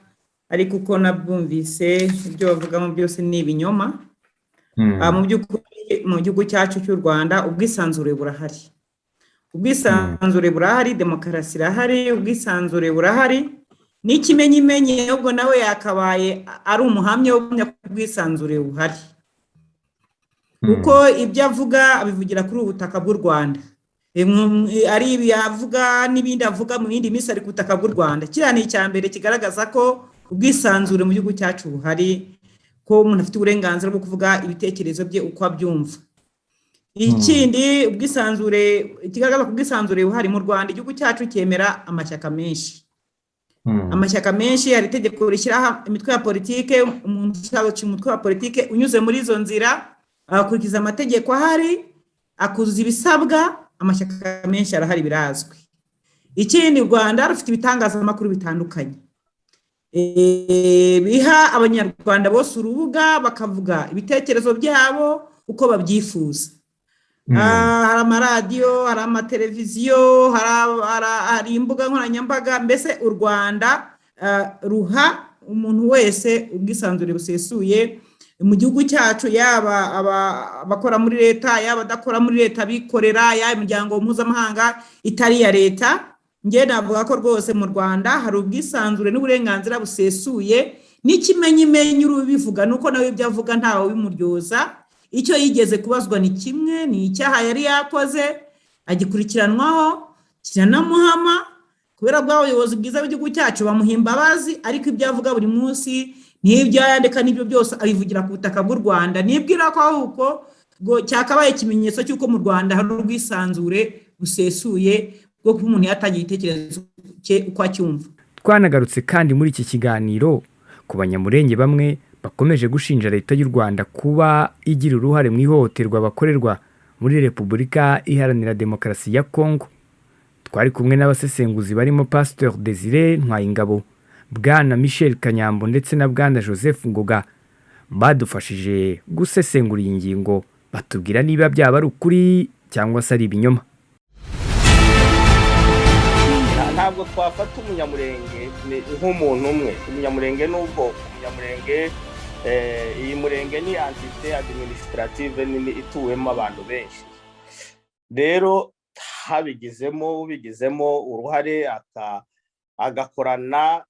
ariko uko nabyumvise, ibyo bavugamo byose ni ibinyoma. Mu by'ukuri, mu gihugu cyacu cy'u Rwanda ubwisanzure burahari, ubwisanzure burahari, demokarasi irahari, ubwisanzure burahari. N'ikimenyimenyi, ahubwo nawe yakabaye ari umuhamya wo guhamya ko ubwisanzure buhari, kuko ibyo avuga abivugira kuri ubu butaka bw'u Rwanda. Ari ibi avuga n'ibindi avuga mu yindi minsi, ari ku butaka bw'u Rwanda. Kiriya ni icya mbere kigaragaza ko ubwisanzure mu gihugu cyacu buhari, ko umuntu afite uburenganzira bwo kuvuga ibitekerezo bye uko abyumva. Ikindi, ubwisanzure, ikigaragaza ko ubwisanzure buhari mu Rwanda, igihugu cyacu cyemera amashyaka menshi, amashyaka menshi. Hari itegeko rishyiraho imitwe ya politike. Umuntu ushaka guca umutwe wa politike unyuze muri izo nzira, agakurikiza amategeko ahari, akuzuza ibisabwa, amashyaka menshi arahari, birazwi. Ikindi, u Rwanda rufite ibitangazamakuru bitandukanye. Biha Abanyarwanda bose urubuga bakavuga ibitekerezo byabo uko babyifuza. Hari amaradiyo, hari amateleviziyo, hari imbuga nkoranyambaga. Mbese u Rwanda ruha umuntu wese ubwisanzure busesuye mu gihugu cyacu, yaba abakora muri leta, yaba abadakora muri leta, abikorera, yaba imiryango mpuzamahanga itari iya leta. Njye navuga ko rwose mu Rwanda hari ubwisanzure n'uburenganzira busesuye. N'ikimenyimenyi, ubivuga ni uko nawe ibyo avuga ntawe ubimuryoza. Icyo yigeze kubazwa ni kimwe, ni icyaha yari yakoze, agikurikiranwaho, kiranamuhama. Kubera bwa buyobozi bwiza bw'igihugu cyacu, bamuha imbabazi. Ariko ibyo avuga buri munsi n'ibyo yandika n'ibyo byose abivugira ku butaka bw'u Rwanda. Nibwira ko ahubwo ngo cyakabaye ikimenyetso cy'uko mu Rwanda hari ubwisanzure busesuye bwo kuba umuntu yatangira igitekerezo cye uko acyumva. Twanagarutse kandi muri iki kiganiro ku Banyamurenge bamwe bakomeje gushinja Leta y'u Rwanda kuba igira uruhare mu ihohoterwa bakorerwa muri Repubulika Iharanira Demokarasi ya Kongo. Twari kumwe n'abasesenguzi barimo Pasteur Desire Ntwayingabo, Bwana Michel Kanyambo ndetse na Bwana Joseph Ngoga. Badufashije gusesengura iyi ngingo, batubwira niba byaba ari ukuri cyangwa se ari ibinyoma. Ntabwo twafata Umunyamurenge nk'umuntu umwe. Umunyamurenge ni ubwoko. Umunyamurenge, iyi murenge ni entité administrative nini ituwemo abantu benshi. Rero habigizemo ubigizemo uruhare agakorana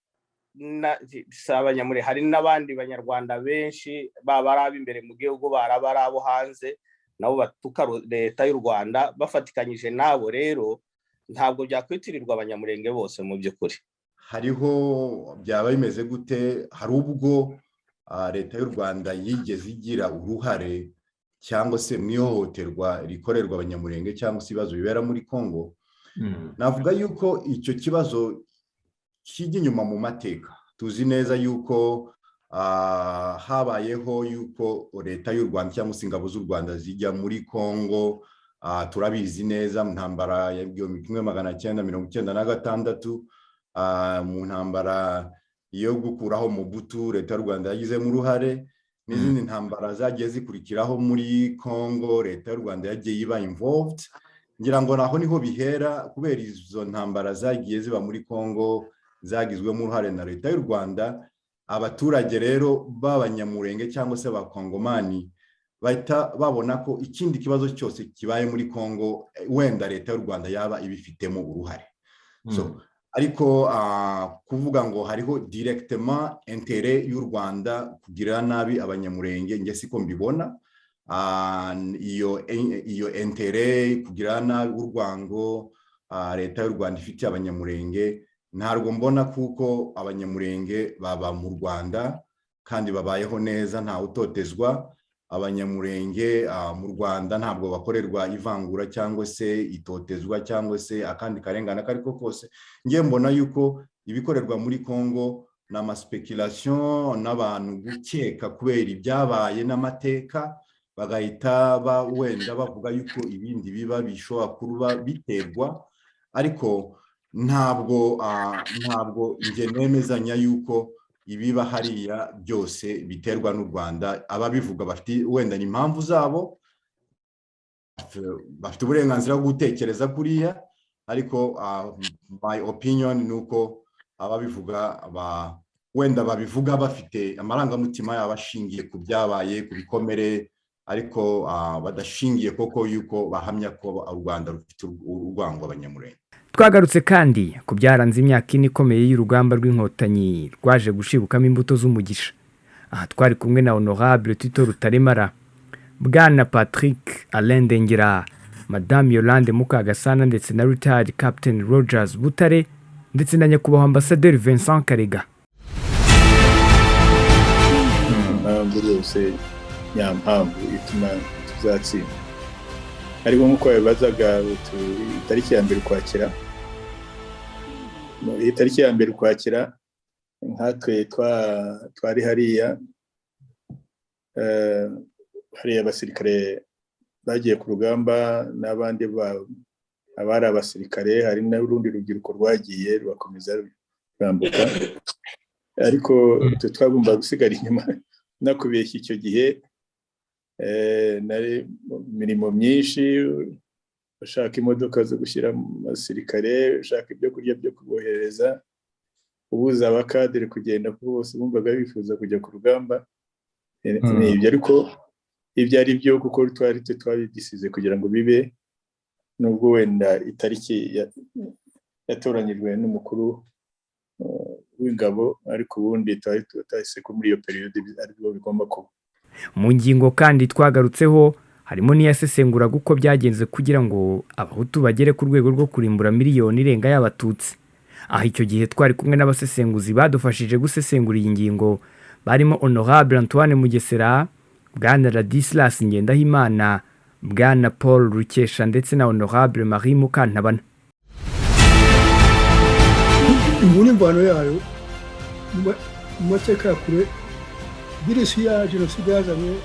si Abanyamurenge, hari n'abandi Banyarwanda benshi, baba ari ab'imbere mu gihugu, baraba ari abo hanze, nabo batuka Leta y'u Rwanda bafatikanyije nabo. Rero ntabwo byakwitirirwa Abanyamurenge bose mu by'ukuri. Hariho byaba bimeze gute? Hari ubwo Leta y'u Rwanda yigeze igira uruhare cyangwa se mu ihohoterwa rikorerwa Abanyamurenge cyangwa se ibibazo bibera muri Congo? Navuga yuko icyo kibazo kijya inyuma mu mateka. Tuzi neza yuko habayeho yuko Leta y'u Rwanda cyangwa se ingabo z'u Rwanda zijya muri Congo. Turabizi neza mu ntambara ya 1996, mu ntambara yo gukuraho Mobutu, Leta y'u Rwanda yagizemo uruhare, n'izindi ntambara zagiye zikurikiraho muri Congo, Leta y'u Rwanda yagiye iba involved. Ngira ngo naho niho bihera, kubera izo ntambara zagiye ziba muri Congo zagizwemo uruhare na Leta y'u Rwanda. Abaturage rero b'Abanyamurenge cyangwa se Abakongomani bahita babona ko ikindi kibazo cyose kibaye muri Congo, wenda Leta y'u Rwanda yaba ibifitemo uruhare. So ariko kuvuga ngo hariho directement intérêt y'u Rwanda kugirira nabi Abanyamurenge, njye siko mbibona. Iyo intérêt kugirira nabi, urwango Leta y'u Rwanda ifitiye Abanyamurenge, ntabwo mbona, kuko Abanyamurenge baba mu Rwanda kandi babayeho neza, ntawe utotezwa. Abanyamurenge mu Rwanda ntabwo bakorerwa ivangura cyangwa se itotezwa cyangwa se akandi karengane ako ariko kose. Ngiye mbona yuko ibikorerwa muri Congo ni ama spéculations n'abantu gukeka kubera ibyabaye n'amateka, bagahita wenda bavuga yuko ibindi biba bishobora kuba biterwa. Ariko ntabwo njye nemezanya yuko ibiba hariya byose biterwa n'u Rwanda. Ababivuga bafite wenda ni impamvu zabo, bafite uburenganzira bwo gutekereza kuriya, ariko my opinion ni uko ababivuga wenda babivuga bafite amarangamutima yabo ashingiye ku byabaye, ku bikomere, ariko badashingiye koko yuko bahamya ko u Rwanda rufite urwango Abanyamurenge. Twagarutse kandi ku byaranze imyaka 4 ikomeye y'urugamba rw'Inkotanyi rwaje gushibukamo imbuto z'umugisha. Aha twari kumwe na Honorable Tito Rutaremara, Bwana Patrick Alain Ndengera, Madame Yolande Mukagasana ndetse na retired Captain Rogers Butare ndetse na Nyakubahwa Ambasaderi Vincent Karega. Impamvu rwose, nyampamvu ituma tuzatsinda, ariko nk'uko babibazaga, itariki ya 1 Ukwakira, itariki ya 1 Ukwakira, nkatwe twari hariya. Hariya abasirikare bagiye ku rugamba n'abandi abari abasirikare, hari n'urundi rubyiruko rwagiye rugakomeza rurambuka. Ariko twagomba gusigara inyuma. Nakubeshya, icyo gihe nari mu mirimo myinshi, ushaka imodoka zo gushyira mu basirikare, ushaka ibyo kurya byo kubohereza, ubuza abakadere kugenda, kuko bose bumvaga bifuza kujya ku rugamba. Ni ibyo, ariko ibyo ari byo, kuko twari twe twabigisize kugira ngo bibe, nubwo wenda itariki yatoranyijwe n'umukuru w'ingabo, ariko ubundi twari tutahise ko muri iyo période aribwo bigomba kuba. Mu ngingo kandi twagarutseho harimo n'iyasesenguraga uko byagenze kugira ngo Abahutu bagere ku rwego rwo kurimbura miliyoni irenga y'Abatutsi. Aha icyo gihe twari kumwe n'abasesenguzi badufashije gusesengura iyi ngingo, barimo Honorable Antoine Mugesera, Bwana Ladislas Ngendahimana, Bwana Paul Rukesha ndetse na Honorable Marie Mukantabana. Inkuru imvano yayo mu mateka ya kure, virus ya jenoside yazanywe,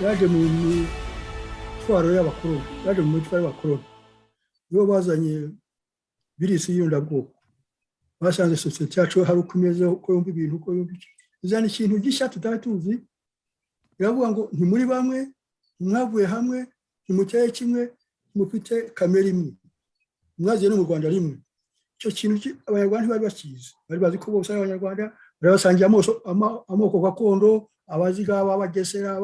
yaje mu mitwaro y'abakoloni, yaje mu mitwaro y'abakoloni. Nibo bazanye virus y'irondabwoko. Basanze sosiyete yacu hari uko imeze, uko yumva ibintu, uko yumva iki, izana ikintu gishya tutari tuzi. Iravuga ngo ntimuri bamwe, ntimwavuye hamwe, ntimuteye kimwe, ntimufite kamere imwe, mwaziye no mu Rwanda rimwe. Icyo kintu Abanyarwanda ntibari bakizi. Bari bazi ko bose ari Abanyarwanda, bari basangiye amoko gakondo: Abazigaba, Abagesera,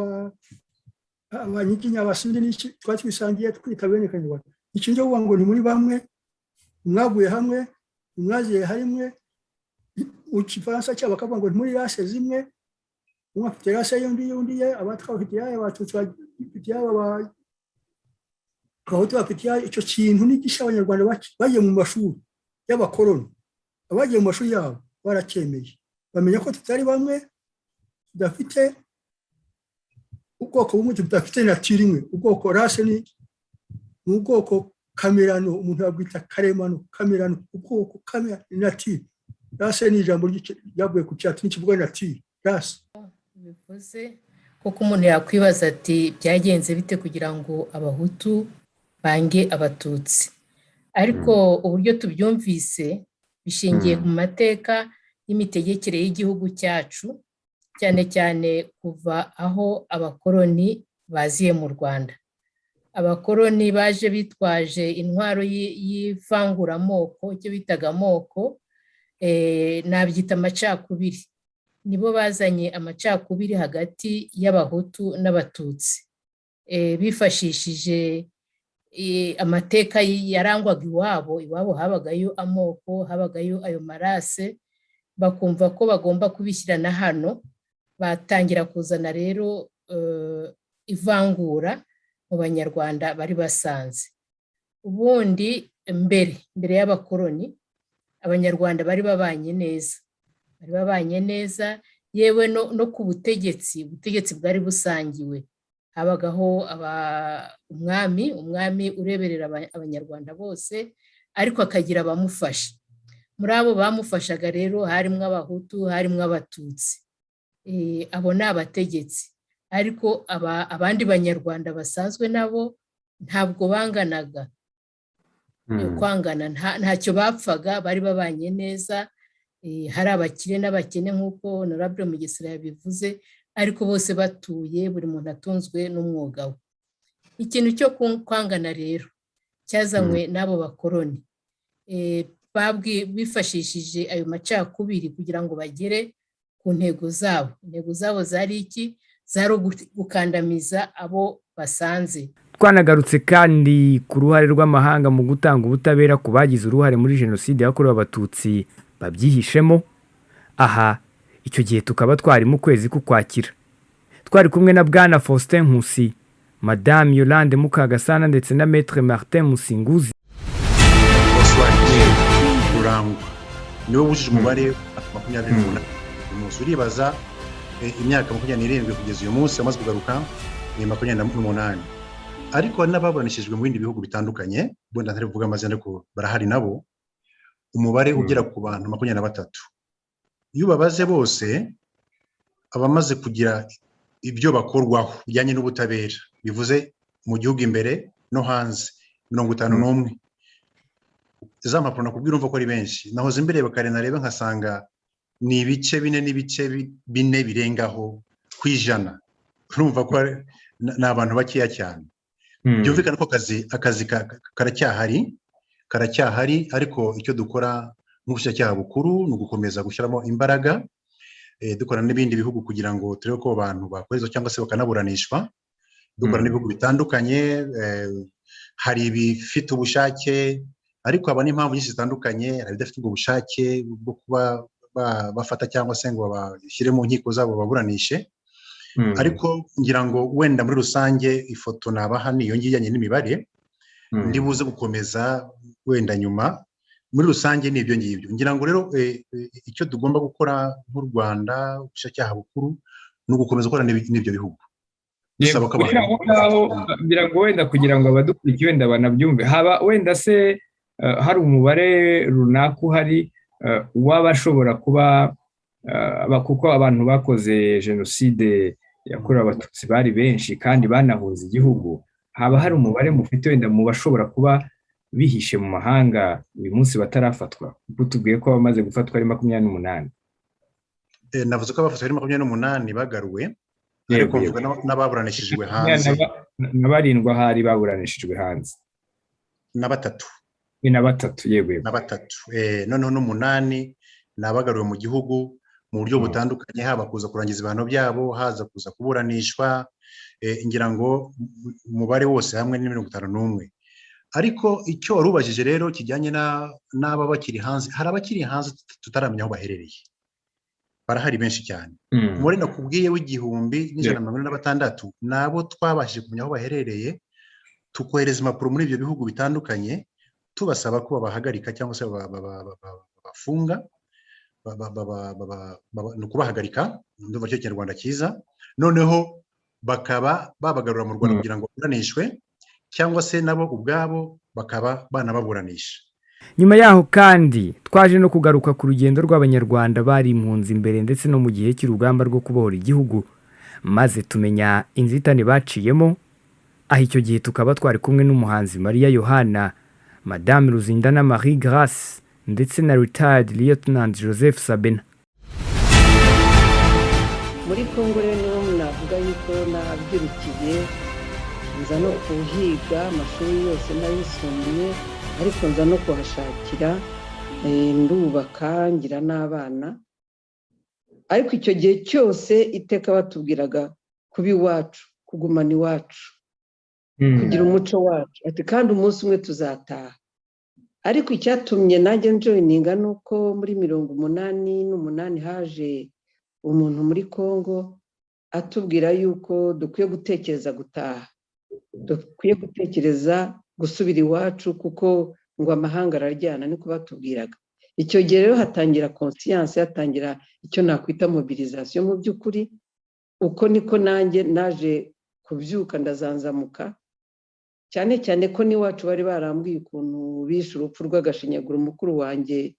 Abanyiginya, Abasindi n'iki, twari twisangiye, twita bene Kanyarwanda. Ikintu cyo kuvuga ngo ntimuri bamwe, mwavuye hamwe, mwaziye hamwe, mu Gifaransa cyabo bakavuga ngo ntimuri race zimwe, umwe afite race y'undi, y'undi ye, Abatwa bafite iyabo, Abatutsi bafite iyabo, Abahutu bafite iyabo. Icyo kintu ni gishya. Abanyarwanda bagiye mu mashuri y'abakoloni, abagiye mu mashuri yabo baracyemeye, bamenya ko tutari bamwe, tudafite ubwoko bumwe, tudafite nature imwe. Ubwoko, race, ni ubwoko kamerano, umuntu yabwita karemano, kamerano, ubwoko kamera, nature. Race ni ijambo ryavuye ku cyatsi kivuga nature, race. Bivuze kuko umuntu yakwibaza ati: "Byagenze bite kugira ngo Abahutu bange Abatutsi?" Ariko uburyo tubyumvise bishingiye ku mateka y'imitegekere y'igihugu cyacu, cyane cyane kuva aho abakoloni baziye mu Rwanda. Abakoloni baje bitwaje intwaro y'ivanguramoko, icyo bitaga amoko, nabyita amacakubiri. Nibo bazanye amacakubiri hagati y'Abahutu n'Abatutsi, bifashishije amateka yarangwaga iwabo. Iwabo habagayo amoko, habagayo ayo ma race, bakumva ko bagomba kubishyira na hano. Batangira kuzana rero ivangura mu Banyarwanda bari basanze. Ubundi mbere y'abakoloni, Abanyarwanda bari babanye neza, bari babanye neza, yewe no ku butegetsi, ubutegetsi bwari busangiwe. Habagaho umwami ureberera Abanyarwanda bose, ariko akagira abamufasha. Muri abo bamufashaga rero harimo Abahutu, harimo Abatutsi. Abo ni abategetsi, ariko abandi Banyarwanda basanzwe nabo ntabwo banganaga. Kwangana ntacyo bapfaga, bari babanye neza. Hari abakire n'abakene nk'uko Honorable Mugesera yabivuze, ariko bose batuye, buri muntu atunzwe n'umwuga we. Ikintu cyo kwangana rero cyazanywe n'abo bakoloni, bifashishije ayo macakubiri kugira ngo bagere ku ntego zabo. Intego zabo zari iki? Zari gukandamiza abo basanze. Twanagarutse kandi ku ruhare rw'amahanga mu gutanga ubutabera ku bagize uruhare muri Jenoside yakorewe Abatutsi babyihishemo. Aha icyo gihe tukaba twari mu kwezi k'Ukwakira. Twari kumwe na Bwana Faustin Nkusi, Madame Yolande Mukagasana ndetse na Maître Martin Musinguzi. Oswald Rurangwa niwe wujuje umubare 28 uyu munsi. Uribaza, imyaka 27 kugeza uyu munsi amaze kugaruka ni 28. Ariko hari n'ababuranishijwe mu bindi bihugu bitandukanye, wenda ntari buvuge amazina, ariko barahari nabo, umubare ugera ku bantu 23. Iyo ubabaze bose, abamaze kugira ibyo bakorwaho bijyanye n'ubutabera, bivuze mu gihugu imbere no hanze, 51. Za mpapuro nakubwira, urumva ko ari benshi. Nahoze mbireba kare, nareba nkasanga Ni ibice 4 n'ibice 4 birengaho ku ijana. Urumva ko ni abantu bakeya cyane. Byumvikana ko akazi karacyahari, ariko icyo dukora nk'ubushinjacyaha bukuru ni ugukomeza gushyiramo imbaraga, dukorana n'ibindi bihugu kugira ngo turebe ko abantu bakorezwa cyangwa se bakanaburanishwa. Dukorana n'ibihugu bitandukanye, hari ibifite ubushake, ariko haba n'impamvu nyinshi zitandukanye, hari ibidafite ubwo bushake bwo kuba bafata cyangwa se ngo babashyire mu nkiko zabo baburanishe. Ariko ngira ngo wenda muri rusange ifoto nabaha ni iyo ngiyo ijyanye n'imibare, ndi buze gukomeza wenda nyuma. Muri rusange ni ibyo ngibyo. Ngira ngo rero icyo tugomba gukora nk'u Rwanda, ubushinjacyaha bukuru, ni ugukomeza gukorana n'ibyo bihugu. Ngira ngo wenda kugira ngo abadukurikiye wenda banabyumve, haba wenda se hari umubare runaka uhari waba ashobora kuba, kuko abantu bakoze jenoside yakorewe Abatutsi bari benshi kandi banahunze igihugu, haba hari umubare mufite wenda mu bashobora kuba bihishe mu mahanga uyu munsi batarafatwa? Kuko tubwiye ko abamaze gufatwa ari 28. Navuze ko abafatwa ari 28 bagaruwe, ariko mvuga n'ababuranishijwe hanze. Na 7 ahari baburanishijwe hanze. Na 3. Ni na 3, yego. Na 3. Noneho n'8 ni abagaruwe mu gihugu mu buryo butandukanye, haba kuza kurangiza ibihano byabo, haza kuza kuburanishwa. Ngira ngo umubare wose hamwe ni 51. Ariko icyo wari ubajije rero kijyanye n'aba bakiri hanze, hari abakiri hanze tutaramenya aho baherereye, barahari benshi cyane. Umubare nakubwiye w'1146 nabo twabashije kumenya aho baherereye, tukohereza impapuro muri ibyo bihugu bitandukanye tubasaba ko babahagarika cyangwa se babafunga, ni ukubahagarika, ndumva cyo Kinyarwanda cyiza, noneho bakaba babagarura mu Rwanda kugira ngo baburanishwe, cyangwa se nabo ubwabo bakaba banababuranisha. Nyuma yaho kandi twaje no kugaruka ku rugendo rw'Abanyarwanda bari impunzi imbere ndetse no mu gihe cy'urugamba rwo kubohora igihugu, maze tumenya inzitane baciyemo. Aho icyo gihe tukaba twari kumwe n'umuhanzi Mariya Yohana, Madame Ruzindana Marie Grace ndetse na retired Lieutenant Joseph Sabena. Muri Kongo rero niho navuga yuko nabyirukiye, nza no kuhiga amashuri yose n'ayisumbuye, ariko nza no kuhashakira, ndubaka, ngira n'abana. Ariko icyo gihe cyose iteka batubwiraga kuba iwacu, kugumana iwacu, kugira umuco wacu, ati kandi umunsi umwe tuzataha. Ariko icyatumye nanjye njoyininga ni uko muri 88 haje umuntu muri Kongo atubwira yuko dukwiye gutekereza gutaha, dukwiye gutekereza gusubira iwacu, kuko ngo amahanga araryana, niko batubwiraga. Icyo gihe rero hatangira conscience, hatangira icyo nakwita mobilisation. Mu by'ukuri uko niko nanjye naje kubyuka ndazanzamuka, cyane cyane ko n'iwacu bari barambwiye ukuntu bishe urupfu rw'agashinyaguro mukuru wanjye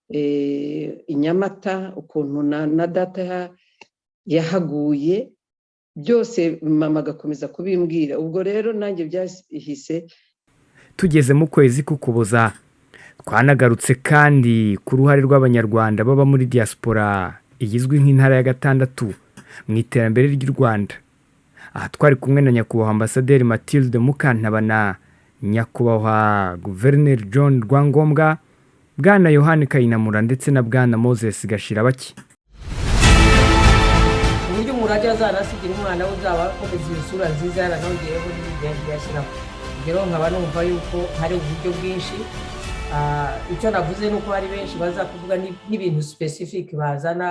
i Nyamata, ukuntu na data yahaguye, byose mama agakomeza kubimbwira. Ubwo rero nanjye byahise. Tugeze mu kwezi k'Ukuboza, twanagarutse kandi ku ruhare rw'Abanyarwanda baba muri diaspora igizwe nk'intara ya 6 mu iterambere ry'u Rwanda. Aha twari kumwe na Nyakubahwa Ambasaderi Mathilde Mukantabana, Nyakubahwa Guverineri John Rwangombwa, Bwana Yohani Kayinamura ndetse na Bwana Moses Gashirabake. Uburyo umurage azanasigira umwana we uzaba akomeza iyo sura nziza, yaranongeyeho n'ibindi yagiye ashyiraho. Rero nkaba numva yuko hari uburyo bwinshi. Icyo navuze ni uko hari benshi baza kuvuga n'ibintu specific bazana,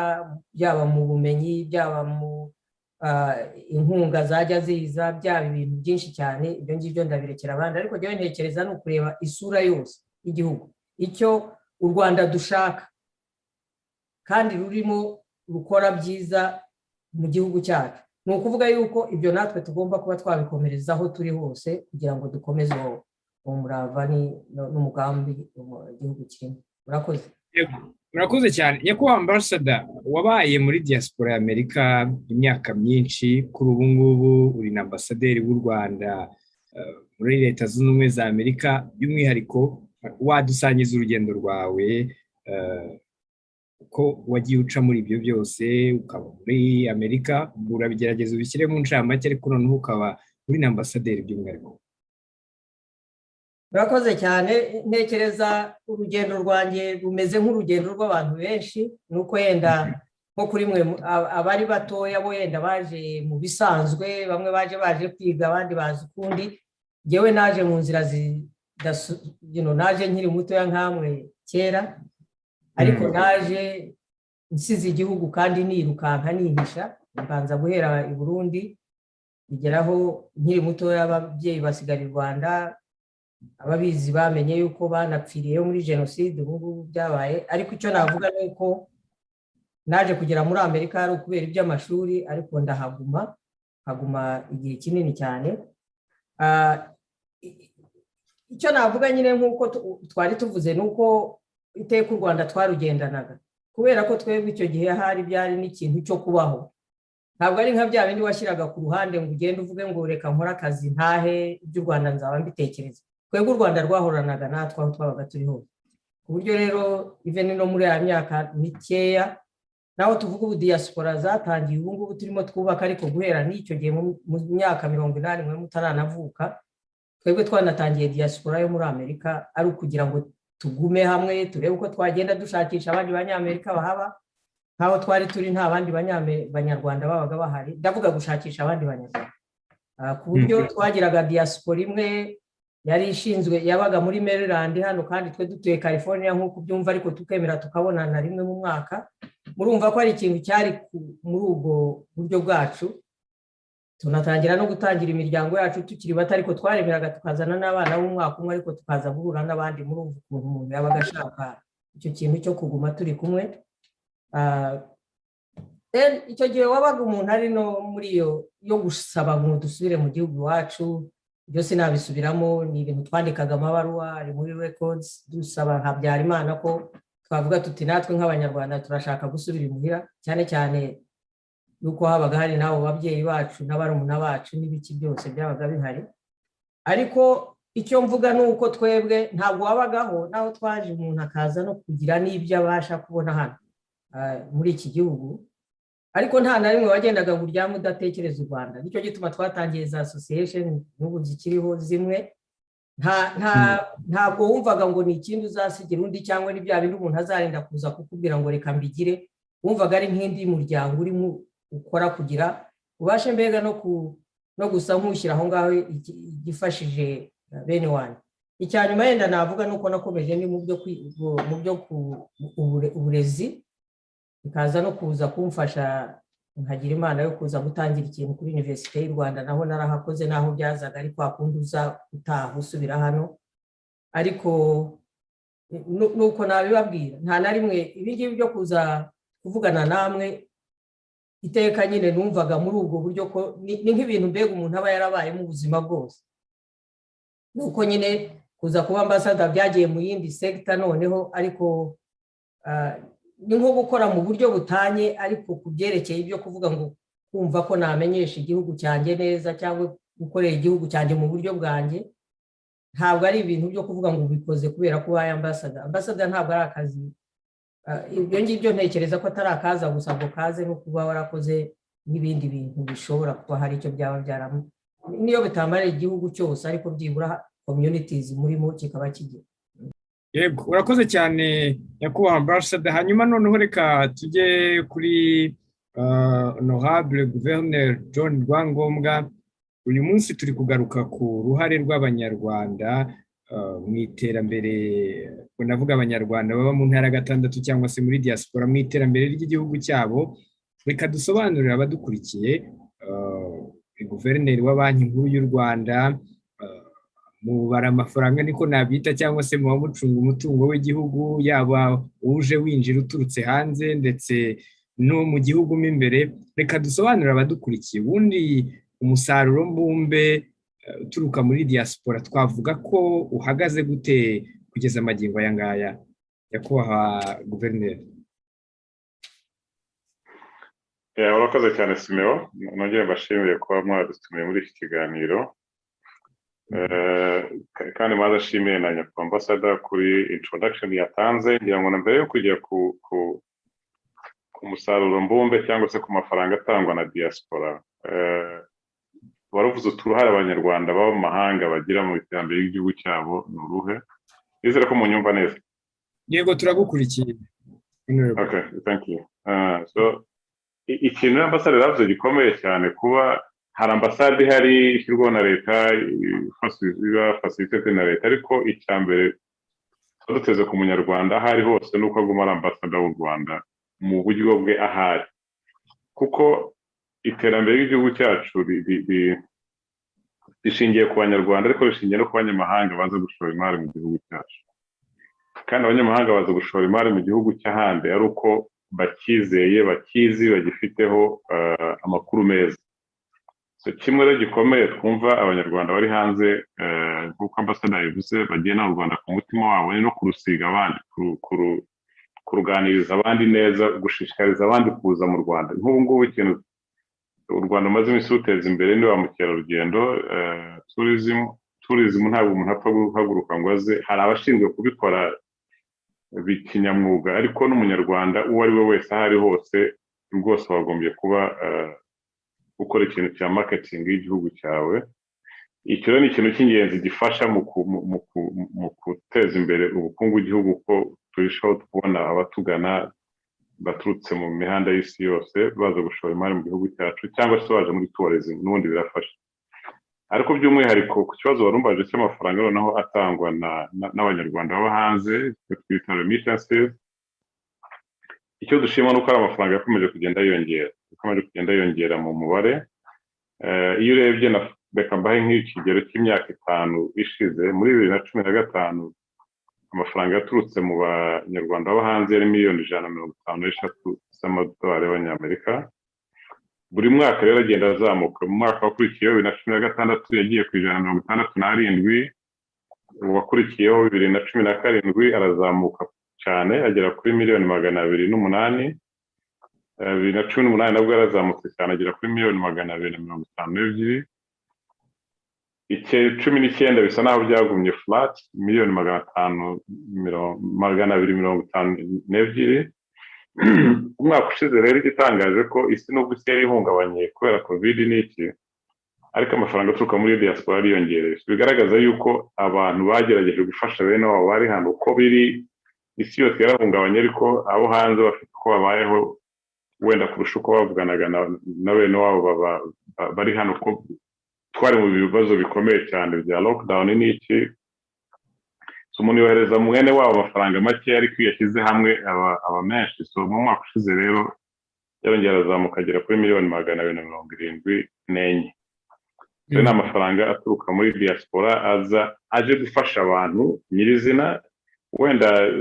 byaba mu bumenyi, byaba mu inkunga zajya ziza, byaba ibintu byinshi cyane. Ibyo ngibyo ndabirekera abandi, ariko njyewe ntekereza ni ukureba isura yose y'igihugu, icyo u Rwanda dushaka kandi rurimo rukora byiza mu gihugu cyacu. Ni ukuvuga yuko ibyo natwe tugomba kuba twabikomereza aho turi hose, kugira ngo dukomeze uwo murava n'umugambi igihugu kirimo. Murakoze. Murakoze cyane Nyakubahwa Ambassador, wabaye muri diaspora ya Amerika imyaka myinshi, kuri ubu ngubu uri na ambasaderi w'u Rwanda muri Leta Zunze Ubumwe za Amerika. By'umwihariko wadusangiza urugendo rwawe Ko wagiye uca muri ibyo byose, ukaba muri Amerika, urabigerageza ubishyire mu ncamake, ariko noneho ukaba uri na ambasaderi by'umwihariko. Murakoze cyane. Ntekereza urugendo rwanjye rumeze nk'urugendo rw'abantu benshi, ni uko yenda nko kuri mwe abari batoya bo yenda baje mu bisanzwe, bamwe baje kwiga, abandi bazi ukundi. Ngewe naje mu nzira, naje nkiri mutoya nkamwe kera, ariko naje nsize igihugu kandi nirukanka nihisha. Mbanza guhera i Burundi, bigeraho nkiri mutoya ababyeyi basigara i Rwanda. Ababizi bamenye yuko banapfiriyeyo muri jenoside. Ubu ngubu byabaye, ariko icyo navuga ni uko naje kugera muri Amerika ari ukubera iby'amashuri, ariko ndahaguma, haguma igihe kinini cyane. Icyo navuga nyine, nk'uko twari tuvuze, ni uko iteka u Rwanda twarugendanaga, kubera ko twebwe icyo gihe hari byari n'ikintu cyo kubaho. Ntabwo ari nka bya bindi washyiraga ku ruhande ngo ugende uvuge ngo reka nkore akazi ntahe, iby'u Rwanda nzaba mbitekereza. Twebwe u Rwanda rwahoranaga natwe aho twabaga turi hose, ku buryo rero even no muri ya myaka mikeya naho tuvuga ubu diaspora zatangiye ubu ngubu turimo twubaka, ariko guhera n'icyo gihe mu myaka 80 mwe mutaranavuka, twebwe twanatangiye diaspora yo muri Amerika ari ukugira ngo tugume hamwe, turebe uko twagenda dushakisha abandi Banyamerika bahaba. Nk'aho twari turi nta bandi Banyarwanda babaga bahari, ndavuga gushakisha abandi Banyarwanda, ku buryo twagiraga diaspora imwe yari ishinzwe yabaga muri Maryland hano, kandi twe dutuye California nk'uko ubyumva, ariko tukemera tukabonana rimwe mu mwaka. Murumva ko ari ikintu cyari muri ubwo buryo bwacu. Tunatangira no gutangira imiryango yacu tukiri bato, ariko twaremeraga tukazana n'abana b'umwaka umwe, ariko tukaza guhura n'abandi. Murumva ukuntu umuntu yabaga ashaka icyo kintu cyo kuguma turi kumwe. Icyo gihe wabaga umuntu ari no muri iyo yo gusaba ngo dusubire mu gihugu iwacu. Byose nabisubiramo, ni ibintu twandikaga amabaruwa ari muri records, dusaba Habyarimana ko twavuga tuti natwe nk'Abanyarwanda turashaka gusubira imuhira, cyane cyane yuko habaga hari n'abo babyeyi bacu n'abarumuna bacu n'ibiki byose byabaga bihari. Ariko icyo mvuga ni uko twebwe ntabwo wabagaho naho twaje umuntu akaza no kugira n'ibyo abasha kubona hano muri iki gihugu, ariko nta na rimwe wagendaga ngo uryame udatekereza u Rwanda. Nicyo gituma twatangiye za association n'ubu zikiriho zimwe. Ntabwo wumvaga ngo ni ikindi uzasigira undi, cyangwa ni bya bindi umuntu azarinda kuza kukubwira ngo reka mbigire. Wumvaga ari nk'indi muryango urimo ukora kugira ubashe mbega no gusa nk'ushyira aho ngaho igifashije bene wanyu. Icya nyuma yenda navuga ni uko nakomeje ni mu byo uburezi, bikaza no kuza kumfasha nkagira imana yo kuza gutangira ikintu kuri Université y'u Rwanda. Naho narahakoze, naho byazaga ari kwa kundi uza utaha usubira hano, ariko nuko nabibabwira, nta na rimwe ibi ngibi byo kuza kuvugana namwe iteka nyine numvaga muri ubwo buryo ko ni nk'ibintu mbega umuntu aba yarabayemo ubuzima bwose. Nuko nyine kuza kuba ambassador byagiye mu yindi sector noneho, ariko ni nko gukora mu buryo butanye, ariko ku byerekeye ibyo kuvuga ngo kumva ko namenyesha igihugu cyanjye neza cyangwa gukorera igihugu cyanjye mu buryo bwanjye, ntabwo ari ibintu byo kuvuga ngo ubikoze kubera ko ubaye ambassador. Ambassador ntabwo ari akazi. Ibyo ngibyo ntekereza ko atari akaza gusa ngo kaze no kuba warakoze n'ibindi bintu bishobora kuba hari icyo byaba byaramu, niyo bitamara igihugu cyose, ariko byibura communities murimo kikaba kigira. Yego, urakoze cyane, nyakubahwa ambassador. Hanyuma noneho reka tujye kuri honorable guverineri John Rwangombwa. Uyu munsi turi kugaruka ku ruhare rw'Abanyarwanda mu iterambere, navuga Abanyarwanda baba mu ntara gatandatu cyangwa se muri diaspora, mu iterambere ry'igihugu cyabo. Reka dusobanurire abadukurikiye. Guverineri wa Banki Nkuru y'u Rwanda, mubara amafaranga niko nabyita, cyangwa se muba mucunga umutungo w'igihugu, yaba uje winjira uturutse hanze ndetse no mu gihugu mo imbere. Reka dusobanurire abadukurikiye ubundi umusaruro mbumbe uturuka muri diaspora twavuga ko uhagaze gute kugeza amagingo aya ngaya, nyakubahwa guverineri? Urakoze cyane, Simeo. Nongere mbashimire kuba mwadutumiye muri iki kiganiro, kandi maze ashimiye na nyakubahwa ambassador kuri introduction yatanze. Ngira ngo na mbere yo kujya ku Musaruro mbumbe cyangwa se ku mafaranga atangwa na diaspora, waravuze uti uruhare Abanyarwanda baba mu mahanga bagira mu iterambere ry'igihugu cyabo ni uruhe? Nizere ko munyumva neza. Yego, turagukurikiye. Okay, thank you. So ikintu ambasade yavuze gikomeye cyane, kuba hari ambasade ihari ishyirwaho na leta, iba facilitated na leta, ariko icya mbere tuba duteze ku Munyarwanda aho ari hose ni uko aguma ari ambasada w'u Rwanda mu buryo bwe ahari, kuko iterambere ry'igihugu cyacu rishingiye ku Banyarwanda, ariko rishingiye no ku banyamahanga baza gushora imari mu gihugu cyacu. Kandi abanyamahanga baza gushora imari mu gihugu cy'ahandi ari uko bakizeye, bakizi, bagifiteho amakuru meza. So, kimwe rero gikomeye twumva Abanyarwanda bari hanze, nk'uko ambasada yabivuze, bagena u Rwanda ku mutima wabo ni no kurusiga abandi, kuruganiriza abandi neza, gushishikariza abandi kuza mu Rwanda. Nk'ubu ngubu ikintu u Rwanda rumaze iminsi ruteza imbere ni ba mukerarugendo, tourism. Tourism ntabwo umuntu apfa guhaguruka ngo aze, hari abashinzwe kubikora kinyamwuga, ariko n'Umunyarwanda uwo ari we wese aho ari hose rwose wagombye kuba gukora ikintu cya marketing y'igihugu cyawe. Icyo rero ni ikintu cy'ingenzi gifasha mu guteza imbere ubukungu bw'igihugu, ko turushaho kubona abatugana baturutse mu mihanda y'isi yose baza gushora imari mu gihugu cyacu, cyangwa se baje muri tourism, n'ubundi birafasha. Ariko by'umwihariko ku kibazo warumbaje cy'amafaranga noneho atangwa n'Abanyarwanda baba hanze, icyo twita remittances, icyo dushima ni uko ari amafaranga yakomeje kugenda yiyongera, yakomeje kugenda yiyongera mu mubare. Iyo urebye na reka mbahe nk'ikigero cy'imyaka 5 ishize, muri 2015 amafaranga yaturutse mu Banyarwanda baba hanze yari miliyoni 153 z'amadolari y'Abanyamerika. Buri mwaka rero agenda azamuka. Mu mwaka wakurikiyeho, 2016, yagiye ku 167. Uwakurikiyeho, 2017, arazamuka cyane agera kuri miliyoni 208. 2018 nabwo yarazamutse cyane, agera kuri miliyoni 252. 19 bisa naho byagumye flat, miliyoni 252. Umwaka ushize rero, igitangaje ko isi, nubwo isi yari ihungabanye kubera COVID n'iki, ariko amafaranga aturuka muri diaspora ariyongereye. Bigaragaza yuko abantu bagerageje gufasha bene wabo bari hano. Uko biri, isi yose yarahungabanye, ariko abo hanze bafite uko babayeho wenda kurusha uko bavuganaga na bene wabo bari hano, ko twari mu bibazo bikomeye cyane bya lockdown n'iki. So, umuntu yohereza mwene wabo amafaranga make, ariko iyo yashyize hamwe aba menshi. So mu mwaka ushize rero yarongera arazamuka agera kuri miliyoni 274. Ayo ni amafaranga aturuka muri diaspora aza aje gufasha abantu nyirizina. Wenda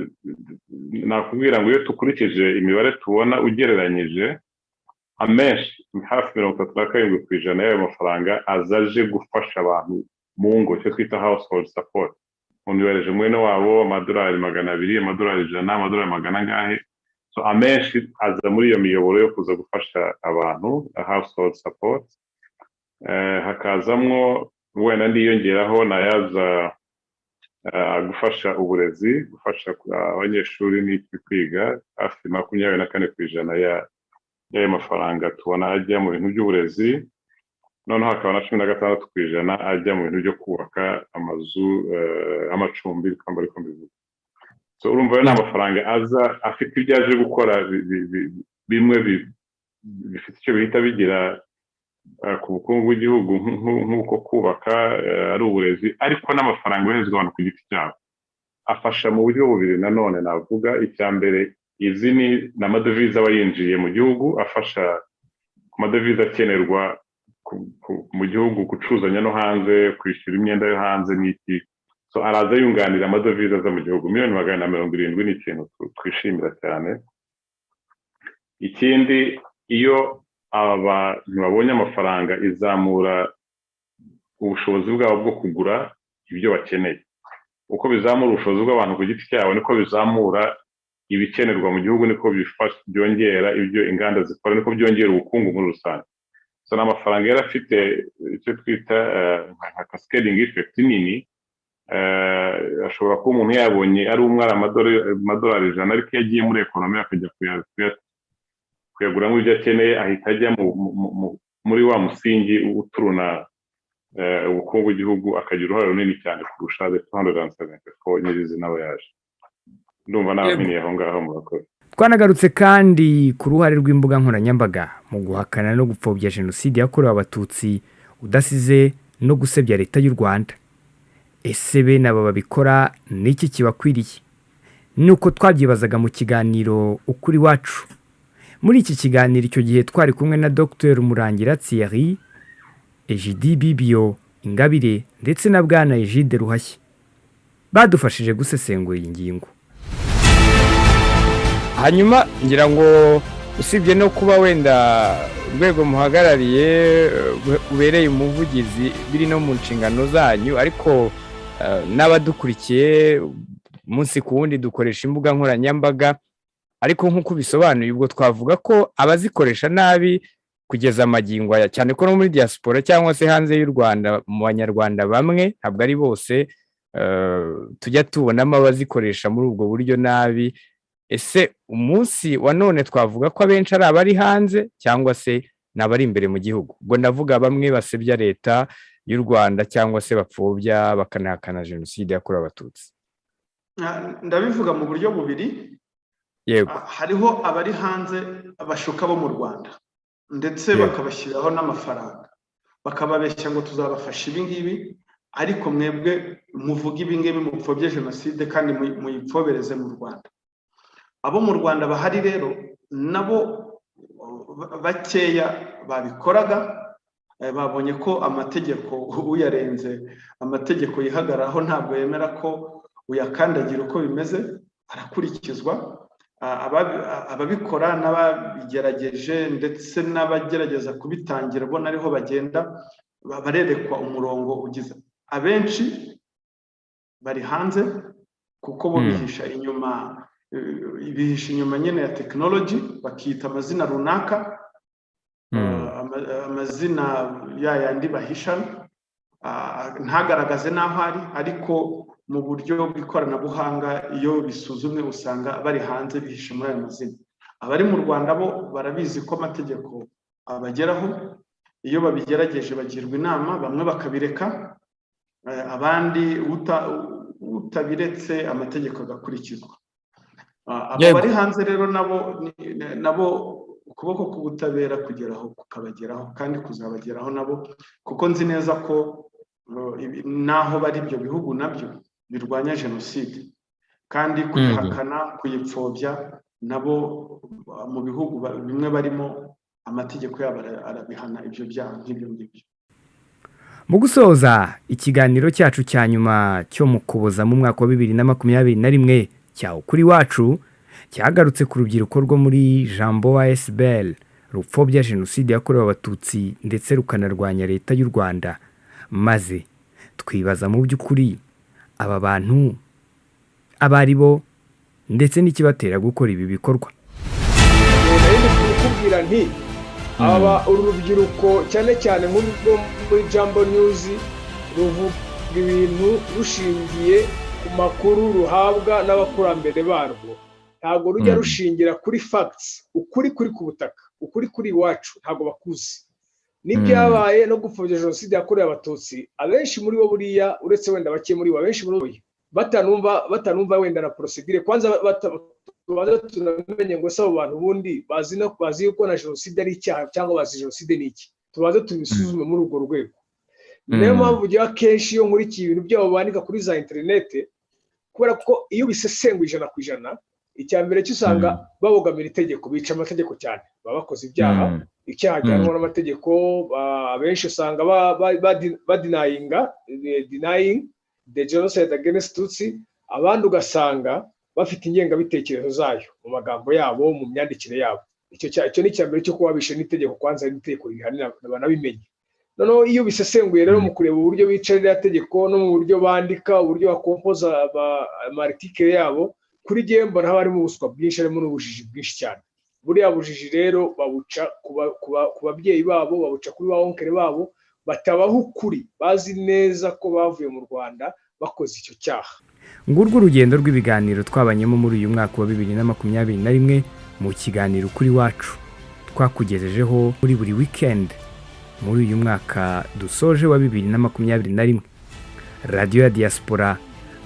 nakubwira ngo iyo dukurikije imibare tubona ugereranyije, amenshi hafi 37% y'ayo mafaranga aza aje gufasha abantu mu ngo, icyo twita household support. Umuntu yohereje mwene wabo amadolari 200, amadolari 100, amadolari magana angahe. So amenshi aza muri iyo miyoboro yo kuza gufasha abantu, household support. Hakazamwo wenda ndiyongeraho nayaza gufasha uburezi, gufasha abanyeshuri n'iki kwiga, hafi 24% y'ayo mafaranga tubona ajya mu bintu by'uburezi. Noneho hakaba na 16% ajya mu bintu byo kubaka amazu, amacumbi, reka ariko mbivuga. So urumva rero ni amafaranga aza afite ibyo aje gukora, bimwe bifite icyo bihita bigira ku bukungu bw'igihugu, nk'uko kubaka, ari uburezi, ariko n'amafaranga yoherezwa abantu ku giti cyabo afasha mu buryo bubiri nanone navuga. Icya mbere, izi ni amadovize aba yinjiye mu gihugu, afasha ku madovize akenerwa mu gihugu, gucuruzanya no hanze, kwishyura imyenda yo hanze n'iki. So araza yunganira amadovize aza mu gihugu. Miliyoni 270 ni ikintu twishimira cyane. Ikindi, iyo aba bantu babonye amafaranga, izamura ubushobozi bwabo bwo kugura ibyo bakeneye. Uko bizamura ubushobozi bw'abantu ku giti cyabo, niko bizamura ibikenerwa mu gihugu, niko byongera ibyo inganda zikora, niko byongera ubukungu muri rusange. So ni amafaranga yari afite icyo twita nka cascading effect nini. Ashobora kuba umuntu yabonye ari umwe ari amadolari 100, ariko iyo agiye muri economy akajya Kuyaguramo ibyo akeneye, ahita ajya muri wa musingi uturuna ubukungu bw'igihugu, akagira uruhare runini cyane kurusha the 274 nyirizina we yaje. Ndumva nabaminiye aho ngaho, murakoze. Twanagarutse kandi ku ruhare rw'imbuga nkoranyambaga mu guhakana no gupfobya Jenoside yakorewe Abatutsi, udasize no gusebya Leta y'u Rwanda. Ese bene aba babikora n'iki kibakwiriye? Nuko twabyibazaga mu kiganiro Ukuri Iwacu. Muri iki kiganiro icyo gihe twari kumwe na Dr Murangira Thierry, Egidi Bibio Ingabire ndetse na Bwana Egide Ruhashya, badufashije gusesengura iyi ngingo. Hanyuma ngira ngo usibye no kuba wenda urwego muhagarariye ubereye umuvugizi, biri no mu nshingano zanyu, ariko n'abadukurikiye umunsi ku wundi dukoresha imbuga nkoranyambaga. Ariko nk'uko bisobanuye, ubwo twavuga ko abazikoresha nabi kugeza amagingo aya, cyane ko no muri diaspora cyangwa se hanze y'u Rwanda, mu Banyarwanda bamwe, ntabwo ari bose, tujya tubonamo abazikoresha muri ubwo buryo nabi. Ese umunsi wa none twavuga ko abenshi ari abari hanze cyangwa se ni abari imbere mu gihugu? Ubwo ndavuga bamwe basebya Leta y'u Rwanda cyangwa se bapfobya bakanahakana Jenoside yakorewe Abatutsi. Ndabivuga mu buryo bubiri. Hariho abari hanze bashuka bo mu Rwanda, ndetse bakabashyiraho n'amafaranga, bakababeshya ngo tuzabafasha ibi ngibi, ariko mwebwe muvuge ibi ngibi, mupfobye jenoside kandi muyipfobereze mu Rwanda. Abo mu Rwanda bahari rero nabo bakeya babikoraga babonye ko amategeko, uyarenze amategeko yihagararaho, ntabwo yemera ko uyakandagira uko bimeze, arakurikizwa. Ababikora n'ababigerageje ndetse n'abagerageza kubitangira bo ariho bagenda barerekwa umurongo ugize. Abenshi bari hanze kuko bo bihisha inyuma nyine ya tekinoloji, bakita amazina runaka, amazina ya yandi bahisha ntagaragaze n'aho ari, ariko mu buryo bw'ikoranabuhanga iyo bisuzumwe usanga bari hanze bihishe muri ayo mazina. Abari mu Rwanda bo barabizi ko amategeko abageraho. Iyo babigerageje bagirwa inama, bamwe bakabireka, abandi utabiretse amategeko agakurikizwa. Abo bari hanze rero nabo ukuboko k'ubutabera kugeraho kukabageraho kandi kuzabageraho nabo, kuko nzi neza ko n'aho bari ibyo bihugu nabyo birwanya jenoside kandi kuyihakana, kuyipfobya, nabo mu bihugu bimwe barimo amategeko yabo arabihana ibyo byaha nk'ibyo ngibyo. Mu gusoza ikiganiro cyacu cya nyuma cyo mu Kuboza mu mwaka wa 2021 cya Ukuri Iwacu, cyagarutse ku rubyiruko rwo muri Jambo ASBL rupfobya Jenoside yakorewe Abatutsi ndetse rukanarwanya Leta y'u Rwanda, maze twibaza mu by'ukuri aba bantu abo ari bo ndetse n'ikibatera gukora ibi bikorwa. Kukubwira nti aba uru rubyiruko, cyane cyane nk'urwo muri Jambo News, ruvuga ibintu rushingiye ku makuru ruhabwa n'abakurambere barwo. Ntabwo rujya rushingira kuri facts, ukuri kuri ku butaka, ukuri kuri iwacu ntabwo bakuzi. N'ibyabaye no gupfobya Jenoside yakorewe Abatutsi, abenshi muri bo buriya, uretse wenda bake muri bo, abenshi muri bo batanumva wenda na procédure. Kwanza tubanza tunamenye ngo se abo bantu ubundi bazi no bazi yuko na jenoside ari icyaha, cyangwa bazi jenoside ni iki? Tubanze tubisuzume muri urwo rwego. Niyo mpamvu ugira akenshi iyo nkurikiye ibintu byabo bandika kuri za interinete, kubera ko iyo ubisesenguye 100%, icya mbere cyo usanga babogamira itegeko, bica amategeko cyane, baba bakoze ibyaha, icyaha gihanwa n'amategeko. Abenshi usanga badenyinga, denying the genocide against Tutsi, abandi ugasanga bafite ingengabitekerezo zayo mu magambo yabo, mu myandikire yabo. Icyo ni icya mbere cyo kuba bishe n'itegeko. Kwanza n'itegeko ribihanira banabimenye. Noneho iyo ubisesenguye rero mu kureba uburyo bica ririya tegeko no mu buryo bandika, uburyo bakompoza ama article yabo, kuri jyewe mbona haba harimo ubuswa bwinshi, harimo n'ubujiji bwinshi cyane. Buriya bujiji rero babuca ku babyeyi babo, babuca kuri ba oncle babo batabaho ukuri, bazi neza ko bavuye mu Rwanda bakoze icyo cyaha. Ngurwo urugendo rw'ibiganiro twabanyemo muri uyu mwaka wa 2021 mu kiganiro Ukuri Iwacu. Twakugejejeho muri buri weekend muri uyu mwaka dusoje wa 2021. Radiyo ya Diaspora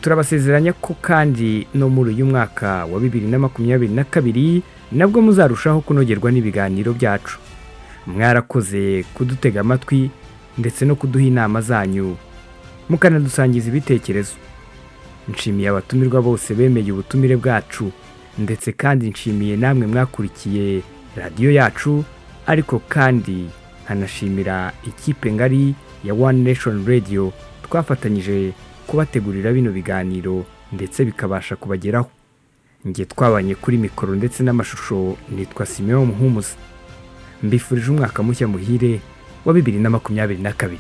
turabasezeranya ko kandi no muri uyu mwaka wa 2022 nabwo muzarushaho kunogerwa n'ibiganiro byacu. Mwarakoze kudutega amatwi ndetse no kuduha inama zanyu, mukanadusangiza ibitekerezo. Nshimiye abatumirwa bose bemeye ubutumire bwacu, ndetse kandi nshimiye namwe mwakurikiye radiyo yacu, ariko kandi nkanashimira ikipe ngari ya One Nation Radio twafatanyije kubategurira bino biganiro ndetse bikabasha kubageraho. Njye twabanye kuri mikoro ndetse n'amashusho nitwa Simeon Muhumuza. Mbifurije umwaka mushya muhire wa 2022.